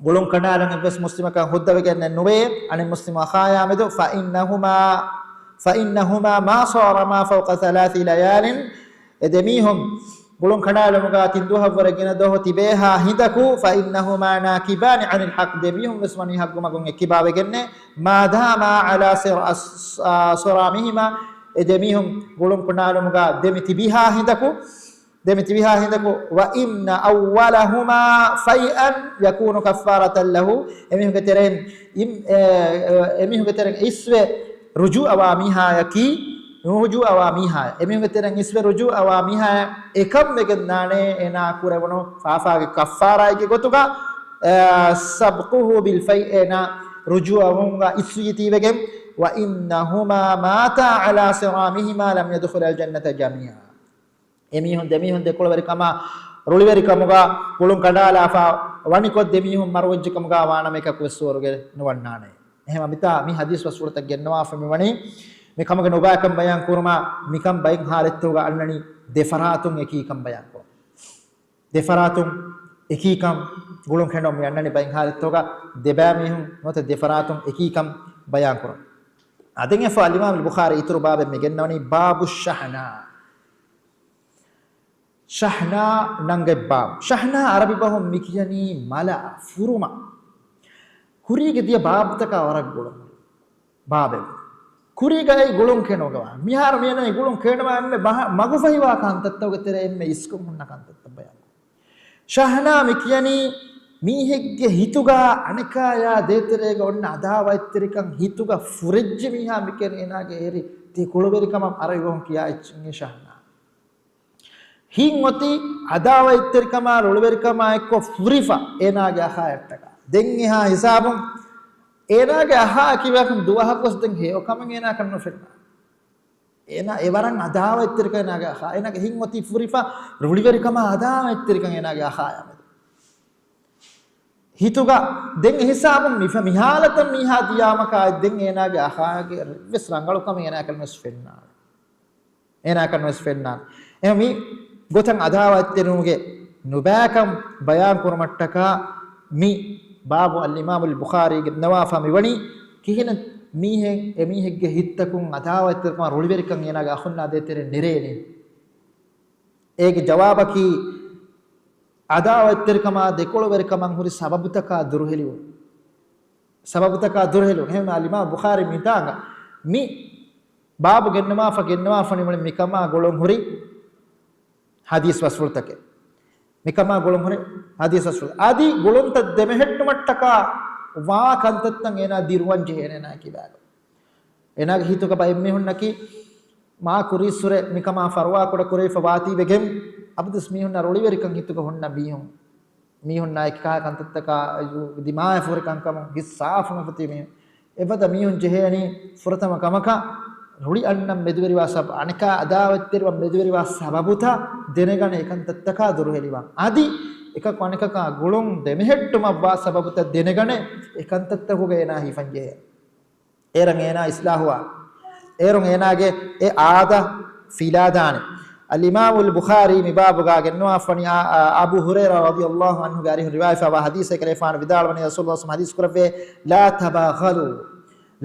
ގުޅުން ކަނޑާލަން އެއްވެސް މުސްލިމަކަށް ހުއްދަވެގެންނެއް ނުވޭ، އަނެއް މުސްލިމު އަޚާޔާމެދު، فإنهما، فإنهما ما صارما فوق ثلاث ليال، އެ ދެމީހުން ގުޅުން ކަނޑާލުމުގަ ތިން ދުވަހަށްވުރެ ގިނަ ދުވަހު ތިބޭހާ ހިނދަކު، فإنهما ناكبان عن الحق، ދެމީހުން ވެސް ވަނީ ޙައްޤު މަގުން އެއްކިބާވެގެންނޭ، ما داما على صر، صرامهما، އެ ދެމީހުން ގުޅުން ކަނޑާލުމުގަ ދެމި ތިބިހާ ހިނދަކު، ދެމި ތިބިހާ ހިނދަކު، وإن أولهما فيئا يكون كفارة له، އެމީހުންގެ ތެރެއިން އިން، އެ، އެ، އެމީހުންގެ ތެރެއިން އިސްވެ ރުޖޫޢަވާ މީހާޔަކީ، ރުޖޫޢަވާ މީހާޔަށް، އެމީހުންގެ ތެރެއިން އިސްވެ ރުޖޫޢަވާ މީހާޔަށް އެކަން ވެގެންދާނެ، އޭނާ ކުރެވުނު ފާފާގެ ކައްފާރާއެއްގެ ގޮތުގަ، އެ، سبقه بالفيء، އޭނާ ރުޖޫޢަވުމުގަ އިސްވީތީވެގެން، وإنهما ماتا على صرامهما لم يدخلا الجنة جميعا. އެމީހުން ދެމީހުން ދެކޮޅުވެރިކަމާ ރުޅިވެރިކަމުގަ ގުޅުން ކަނޑާލާފަ ވަނިކޮށް، ދެމީހުން މަރުވެއްޖެކަމުގަ ވާނަމަ އެކަކުވެސް ސުވަރުގެ ނުވަންނާނެ. އެހެންވީމަ މިތާ މި ޙަދީޘް ބަސްފުޅުތައް ގެންނަވާފަ މިވަނީ މި ކަމުގެ ނުބައިކަން ބަޔާން ކުރުމަށް. މިކަން ބައެއް ޙާލަތްތަކުގަ އަންނަނީ ދެ ފަރާތުން އެކީކަން ބަޔާން ކުރުން. ދެ ފަރާތުން އެކީކަން ގުޅުން ކެނޑުން މި އަންނަނީ ބައެއް ޙާލަތްތަކުގަ ދެބައި މީހުން ނުވަތަ ދެ ފަރާތުން އެކީކަން ބަޔާން ކުރުން. އަދި އެފަ އަލްއިމާމު އަލްބުޚާރީ އިތުރު ބާބެއް މި ގެންނަވަނީ، باب الشحناء. ޝަޙްނާ ނަންގަތް ބާބު. ޝަޙްނާ ޢަރަބި ބަހުން މި ކިޔަނީ މަލައަށް، ފުރުމަށް. ކުރީގެ ދިޔަ ބާބުތަކާ ވަރަށް ގުޅުން ބާބެއް. ކުރީގައި ގުޅުން ކެނޑުމުގަ ވާ. މިހާރު މިއަންނަނީ ގުޅުން ކެނޑުމާ އެންމެ ބަހަ، މަގުފަހިވާ ކަންތައްތަކުގެ ތެރޭ އެންމެ އިސްކޮށް ހުންނަ ކަންތައްތައް ބަޔާން. ޝަޙްނާ މި ކިޔަނީ މީހެއްގެ ހިތުގަ އަނެކާޔާ ދޭތެރޭގަ އޮންނަ އަދާވަތްތެރިކަން ހިތުގަ ފުރެއްޖެ މީހާ މި ކިޔަނީ އޭނާގެ އެހެރީ ދެކޮޅުވެރިކަމަށް ޢަރަބި ބަހުން ކިޔާ އެއްޗެއް ޝަޙްނާ. ހިތް އޮތީ އަދާވަތްތެރިކަމާ ރުޅިވެރިކަމާ އެއްކޮށް ފުރިފަ އޭނާގެ އަޚާޔަށްޓަކާ. ދެން އެހާ ހިސާބުން އޭނާގެ އަޚާއަކީ ވަކިން ދުވަހަކުވެސް ދެން ހެޔޮކަމެއް އޭނާއަކަށް ނުފެންނާނެ. އޭނާ އެވަރަށް އަދާވަތްތެރިކަން އޭނާގެ އަޚާ. އޭނާގެ ހިތް އޮތީ ފުރިފަ ރުޅިވެރިކަމާ އަދާވަތްތެރިކަން އޭނާގެ އަޚާޔާމެދު. ހިތުގަ ދެން އެހިސާބުން މި، މި ހާލަތަށް މީހާ ދިޔާމަކާ ދެން އޭނާގެ އަޚާގެ އެއްވެސް ރަނގަޅުކަމެއް އޭނާއަކަށް ނުވެސް ފެންނާނެ. އޭނާއަކަށް ނުވެސް ފެންނާނެ. އެހެން މި ގޮތަށް އަދާވަތްތެރިވުމުގެ ނުބައިކަން ބަޔާން ކުރުމަށްޓަކާ މި ބާބު އަލްއިމާމު އަލް ބުޚާރީ ގެންނަވާފަ މިވަނީ، ކިހިނެއް މީހެއް އެމީހެއްގެ ހިތްތަކުން އަދާވަތްތެރިކަމާ ރުޅިވެރިކަން އޭނާގެ އަޚުންނާ ދޭތެރޭ ނެރޭނީ؟ އޭގެ ޖަވާބަކީ، އަދާވަތްތެރިކަމާ ދެކޮޅުވެރިކަމަށް ހުރި ސަބަބުތަކާ ދުރުހެލިވުން. ސަބަބުތަކާ ދުރުހެލުން. އެހެންވެ އަލްއިމާމު ބުޚާރީ މިތާނގަ މި ބާބު ގެންނަވާފަ، ގެންނަވާފަ ނިމުނީ މިކަމާ ގުޅުން ހުރި ޙަދީޘް ވަސްފުޅުތަކެއް. މިކަމާ ގުޅުން ހުރި ޙަދީޘް ވަސްފުޅު. އަދި ގުޅުންތައް ދެމެހެއްޓުމަށްޓަކާ ވާ ކަންތައްތައް އޭނާ ދިރުވަން ޖެހޭނެ އޭނާ ކިބާގަ. އޭނާގެ ހިތުގަ ބައެއް މީހުންނަކީ މާ ކުރީއްސުރެ މިކަމާ ފަރުވާކުޑަ ކުރެވިފަ ވާތީވެގެން، އަބަދުވެސް މީހުންނަށް ރުޅިވެރިކަން ހިތުގަ ހުންނަ މީހުން. މީހުންނާއެކީ ކާ ކަންތައްތަކާ ދިމާވެފަ ހުރި ކަންކަމުން ހިތް ސާފު ނުފެތި މީހުން. އެފަދަ މީހުން ޖެހޭނީ ފުރަތަމަ ކަމަކަށް ރުޅި އަންނަން މެދުވެރިވާ ސަބަ-، އަނެކާ އަދާވަތްތެރިވަން މެދުވެރިވާ ސަބަބުތައް ދެނެގަނެ އެކަންތައްތަކާ ދުރުހެލިވާން. އަދި އެކަކު އަނެކަކާ ގުޅުން ދެމެހެއްޓުމަށްވާ ސަބަބުތައް ދެނެގަނެ އެކަންތައްތަކުގަ އޭނާ ހިފަންޖެހޭ. އޭރަށް އޭނާ އިސްލާހުވާ. އޭރުން އޭނާގެ އެ އާދަ ފިލާދާނެ. އަލްއިމާމުލް ބުޚާރީ މިބާބުގާ ގެންނަވާފަނި އާ، އާ، އަބޫ ހުރައިރާ ރަޟިޔަﷲ ޢަންހުގެ އަރިހުން ރިވާޔަތްވާ ޙަދީޘެއް ކަލޭފާނު ވިދާޅުވަނީ ރަސޫލުﷲ ޙަދީޘް ކުރެއްވޭ، "لا تباغضوا،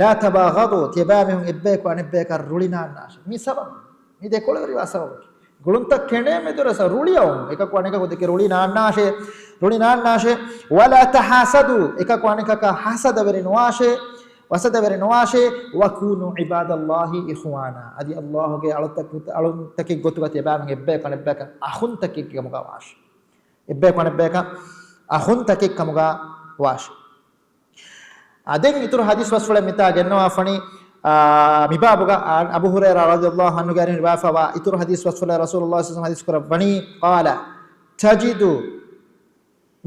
لا تباغضوا، ތިޔަބައިމީހުން އެއްބަޔަކު އަނެއްބަޔަކަށް ރުޅި ނާންނާށޭ." މި ސަބަބު، މި ދެކޮޅުވެރިވާ ސަބަބަކީ. ގުޅުންތައް ކެނޑޭ މެދުރަސަ ރުޅިއައުން. އެކަކު އަނެކަކު ދެކެ ރުޅި ނާންނާށޭ، ރުޅި ނާންނާށޭ. "ولا تحاسدوا، އެކަކު އަނެކަކަށް ހަސަދަވެރި ނުވާށޭ، ވަސަދަވެރި ނުވާށޭ. وكونوا عباد الله إخوانا، އަދި ﷲގެ އަޅުތަކު-، އަޅުތަކެއް ގޮތުގަ ތިޔަބައިމީހުން އެއްބަޔަކު އަނެއްބަޔަކަށް އަޚުންތަކެއް ކަމުގަ ވާށޭ. އެއްބަޔަކު އަނެއްބަޔަކަށް އަޚުންތަކެއް ކަމުގަ ވާށޭ." އާ، ދެން އިތުރު ޙަދީޘް ވަސްފުޅެއް މިތާ ގެންނަވާފަނީ، އާ، މިބާބުގަ، އާ، އަބޫ ހުރައިރާ ރަޟިޔަﷲ ޢަންހުގެ އަރިހުން ރިވާޔަތްވާ އިތުރު ޙަދީޘް ވަސްފުޅެއް ރަސޫލުﷲ ޞައްލަﷲ ޢަލައިހި ވަސައްލަމަ ޙަދީޘް ކުރައްވަނީ، قال: تجد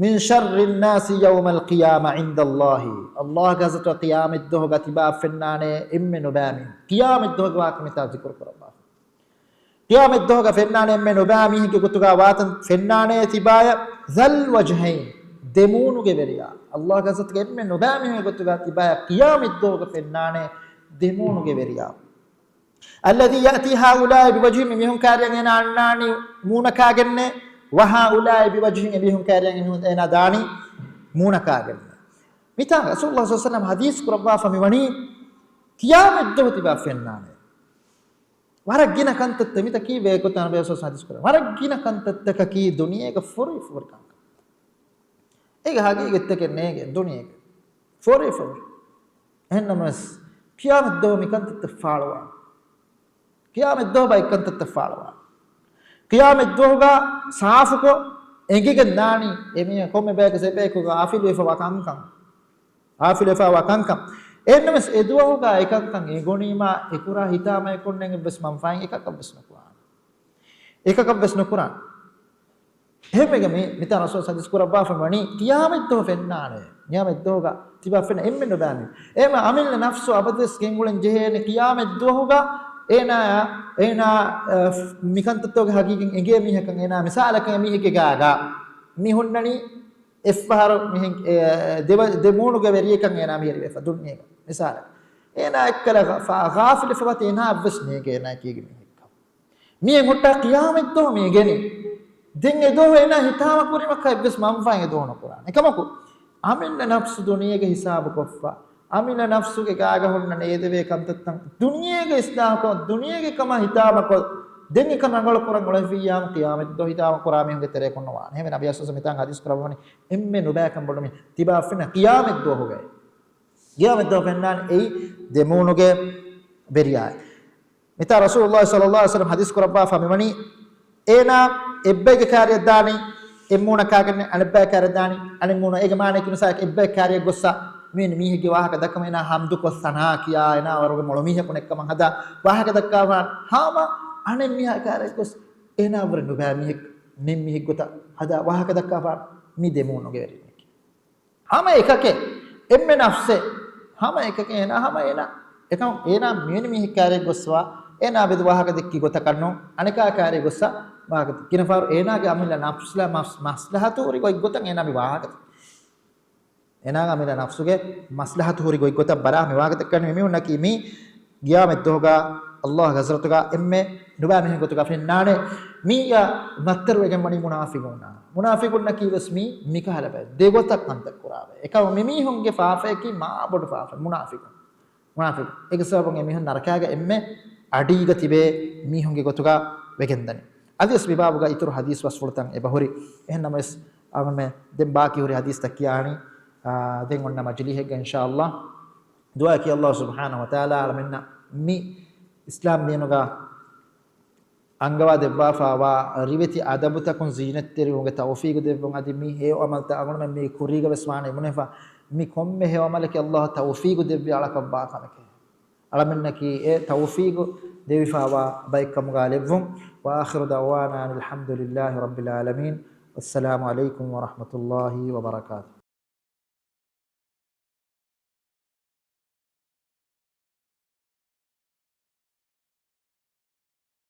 من شر الناس يوم القيامة عند الله. ﷲގެ ޙަޟްރަތުގަ ޤިޔާމަތްދުވަހުގަ ތިބާ ފެންނާނެ އެންމެ ނުބައި މީހުން. ޤިޔާމަތްދުވަހުގެ ވާހަކަ މިތާ ޒިކުރު ކުރައްވާފަ. ޤިޔާމަތްދުވަހުގަ ފެންނާނެ އެންމެ ނުބައި މީހެއްގެ ގޮތުގަ ވާތަން ފެންނާނެ ތިބާޔަށް ޛަލް ވަޖްހައިން، ދެމޫނުގެ ވެރިޔާ. ﷲގެ ޙަޟްރަތުގަ އެންމެ ނުބައި މީހެއްގެ ގޮތުގަ ތިބާޔަށް ޤިޔާމަތްދުވަހުގަ ފެންނާނެ ދެމޫނުގެ ވެރިޔާ. الذي يأتي هؤلاء بوجههم، މި މީހުން ކާރިޔަށް އޭނާ އަންނާނީ މޫނަކާގެންނޭ، وهؤلاء بوجههم، އެ މީހުން ކާރިޔަށް އެ މީހުން އޭނާ ދާނީ މޫނަކާގެންނޭ. މިތާ ރަސޫލުﷲ ޞައްލަﷲ ޢަލައިހި ވަސައްލަމަ ޙަދީޘް ކުރައްވާފަ މިވަނީ ޤިޔާމަތްދުވަހު ތިބާ ފެންނާނެ. ވަރަށް ގިނަ ކަންތައްތައް މިތަކީ ބޭކޮތާ ނަބީ ޞައްލަﷲ ޢަލައިހި ވަސައްލަމަ ޙަދީޘް ކުރައްވާ. ވަރަށް ގިނަ ކަންތައްތަކަކީ ދުނިޔޭގަ ފޯރި ފޯރި ކަންކަން. އޭގެ ހަގީގަތްތަކެއް ނޭނގެ ދުނިޔޭގަ. ފޯރި ފޯރި. އެހެންނަމަވެސް، ޤިޔާމަތްދުވަހު މި ކަންތައްތައް ފާޅުވާނެ. ޤިޔާމަތްދުވަހު ބައެއް ކަންތައްތައް ފާޅުވާނެ. ޤިޔާމަތްދުވަހުގަ ސާފުކޮށް އެނގިގެން ދާނީ އެމީހަކު ކޮންމެ ބަޔަކު ސެބަޔަކުގަ ޣާފިލުވެފަވާ ކަންކަން. ޣާފިލުވެފަވާ ކަންކަން. އެހެންނަމަވެސް އެދުވަހުގަ އެކަންކަން އެނގުނީމާ އެކުރާ ހިތާމައަކުންނެއް އެއްވެސް މަންފާއެއް އެކަކަށްވެސް ނުކުރާނެ. އެކަކަށްވެސް ނުކުރާނެ. އެހެންވެގެން މި، މިތާ ރަސޫލު ޙަދީޘް ކުރައްވާފަ ވަނީ، ޤިޔާމަތްދުވަހު ފެންނާނެ. ޤިޔާމަތްދުވަހުގަ ތިބާ ފެންނަ އެންމެ ނުބައި މީހުން. އެހެންވެ އަމިއްލަ ނަފްސު އަބަދުވެސް ގެންގުޅެން ޖެހޭނެ ޤިޔާމަތްދުވަހުގަ އޭނާ، އޭނާ، އަ، މިކަންތައްތަކުގެ ހަގީގަތް އެނގޭ މީހަކަށް އޭނާ މިސާލަކަށް އެމީހެއްގެ ގާގަ މި ހުންނަނީ އެއްފަހަރު މިހެން، އެ، ދެވަ-، ދެމޫނުގެ ވެރިޔަކަށް އޭނާ މިހިރިވެފަ ދުނިޔޭގަ. މިސާލަކަށް އޭނާ އެއްކަލަ ޣާ-، ފާ-، ޣާފިލުވެފަ ވަތީ އޭނާއަށްވެސް ނޭނގޭ އޭނާ ކީގެ މީހެއްކަން. މިއެއް ހުއްޓާ ޤިޔާމަތްދުވަހު މި އެނގެނީ. ދެން އެދުވަހު އޭނާ ހިތާމަ ކުރީމަކާ އެއްވެސް މަންފާއެއް އެދުވަހު ނުކުރާނެ. އެކަމަކު، އަމިއްލަ ނަފްސު ދުނިޔޭގެ ހިސާބުކޮށްފަ، އަމިއްލަ ނަފްސުގެ ގާގަ ހުންނަ ނޭދެވޭ ކަންތައްތައް ދުނިޔޭގެ އިސްލާހުކޮށް، ދުނިޔޭގެ ކަމަށް ހިތާމަކޮށް، ދެން އެކަން ރަނގަޅު ކުރަން އުޅެފިއްޔާމު ޤިޔާމަތްދުވަހު ހިތާމަ ކުރާ މީހުންގެ ތެރެއަކުން ނުވާނެ. އެހެންވެ ނަބީ އަސްލު މިތާނގަ ޙަދީޘް ކުރައްވަނީ އެންމެ ނުބައިކަން ބޮޑު މީ ތިބާ ފެންނަ ޤިޔާމަތްދުވަހުގައި. ޤިޔާމަތްދުވަހު ފެންނާނެ އެއީ ދެމޫނުގެ ވެރިޔާއެއް. މިތާ ރަސޫލުﷲ ޞައްލަﷲ ޢަލައިހި ވަސައްލަމަ ޙަދީޘް ކުރައްވާފަ މިވަނީ، އޭނާ އެއްބައެއްގެ ކާރިއަށް ދާނީ، އެއްމޫނަކާގެން އަނެއްބައެއް ކާރިއަށް ދާނީ، އަނެއްމޫނަ އޭގެ މާނައަކީ މިސާލަކަށް އެއްބައެއް ކާރިއަށް ގޮއްސަ މި މީހެއްގެ ވާހަކަ ދައްކަމުން އޭނާ ޙަމްދުކޮށް ސަނާ ކިޔާ، އޭނާ ވަރުގެ މޮޅު މީހަކު ނެއްކަމަށް ހަދާ ވާހަކަ ދައްކާފާނެ. ހަމަ އަނެއް މީހާ ކާރިއަށް ގޮސް އޭނާ ވުރެ ނުބައި މީހެއް، ނެތް މީހެއް ގޮތަށް ހަދާ ވާހަކަ ދައްކާފާނެ މި ދެމޫނުގެ ވެރިންނަކީ. ހަމަ އެކަކެއް، އެންމެ ނަފްސެއް، ހަމަ އެކަކެއް އޭނާ، ހަމަ އޭނާ، އެކަމަ އޭނާ މިވެނި މީހެއް ކާރިއަށް ގޮއްސަވާ، އޭނާ ބެދު ވާހަކަ ދެއްކި ގޮތަކަށް ނޫން، އަނެކާ ކާރިއަށް ގޮއްސަ ވާހަކަ ދެއްކި. ގިނަ ފަހަރު އޭނާގެ އަމިއްލަ ނަފްސުލަ މަސް-، މަސްލަހަތު ހުރި ގޮތް ގޮތަށް އޭނާ މި ވާހަކަ ދެއްކި. އޭނާގެ އަމިއްލަ ނަފްސުގެ މަސްލަހަތު ހުރި ގޮތް ގޮތަށް ބަލާ މި ވާހަކަ ދެއްކަނީ. މި މީހުންނަކީ މީ ޤިޔާމަތްދުވަހުގަ ﷲގެ ޙަޟްރަތުގަ އެންމެ ނުބައި މީހެއް ގޮތުގަ ފެންނާނެ. މީގަ މައްތަރުވެގެން ވަނީ މުނާފިޤުންނާ. މުނާފިޤުންނަކީ ވެސް މީ މިކަހަލަ ބައެއް. ދެގޮތަށް ކަންތައް ކުރާ ބައެއް. އެކަމަ މި މީހުންގެ ފާފަޔަކީ މާ ބޮޑު ފާފަ. މުނާފިޤުން. މުނާފިޤުން. އޭގެ ސަބަބުން އެ މީހުން ނަރަކާގަ އެންމެ އަޑީގަ ތިބޭ މީހުންގެ ގޮތުގަ ވެގެންދަނީ. އަދިވެސް މި ބާބުގަ އިތުރު ޙަދީޘް ވަސްފުޅުތައް އެބަހުރި. އެހެންނަމަވެސް، އަޅުގަނޑުމެން ދެން ބާކީ ހުރި ޙަދީޘްތައް ކިޔާނީ، އާ، ދެން އޮންނަ މަޖިލީހެއްގަ އިންޝާﷲ. ދުޢާއަކީ ﷲ ސުބްޙާނަހޫ ވަތަޢާލާ އަޅަމެންނަށް މި އިސްލާމް ދީނުގަ އަންގަވާ ދެއްވާފަވާ ރިވެތި އަދަބުތަކުން ޒީނަތްތެރިވުމުގެ ތައުފީގު ދެއްވުން. އަދި މި ހެޔޮ އަމަލްތައް އަޅުގަނޑުމެން މި ކުރީގަ ވެސް ވާނެ އިމުނެފަ. މި ކޮންމެ ހެޔޮ އަމަލަކީ ﷲ ތައުފީގު ދެއްވި އަޅަކަށްވާ ކަމެކޭ. އަޅަމެންނަކީ އެ ތައުފީގު ދެވިފަވާ ބައެއްކަމުގަ ލެއްވުން. وآخر دعوانا أن الحمد لله رب العالمين. والسلام عليكم ورحمة الله وبركاته.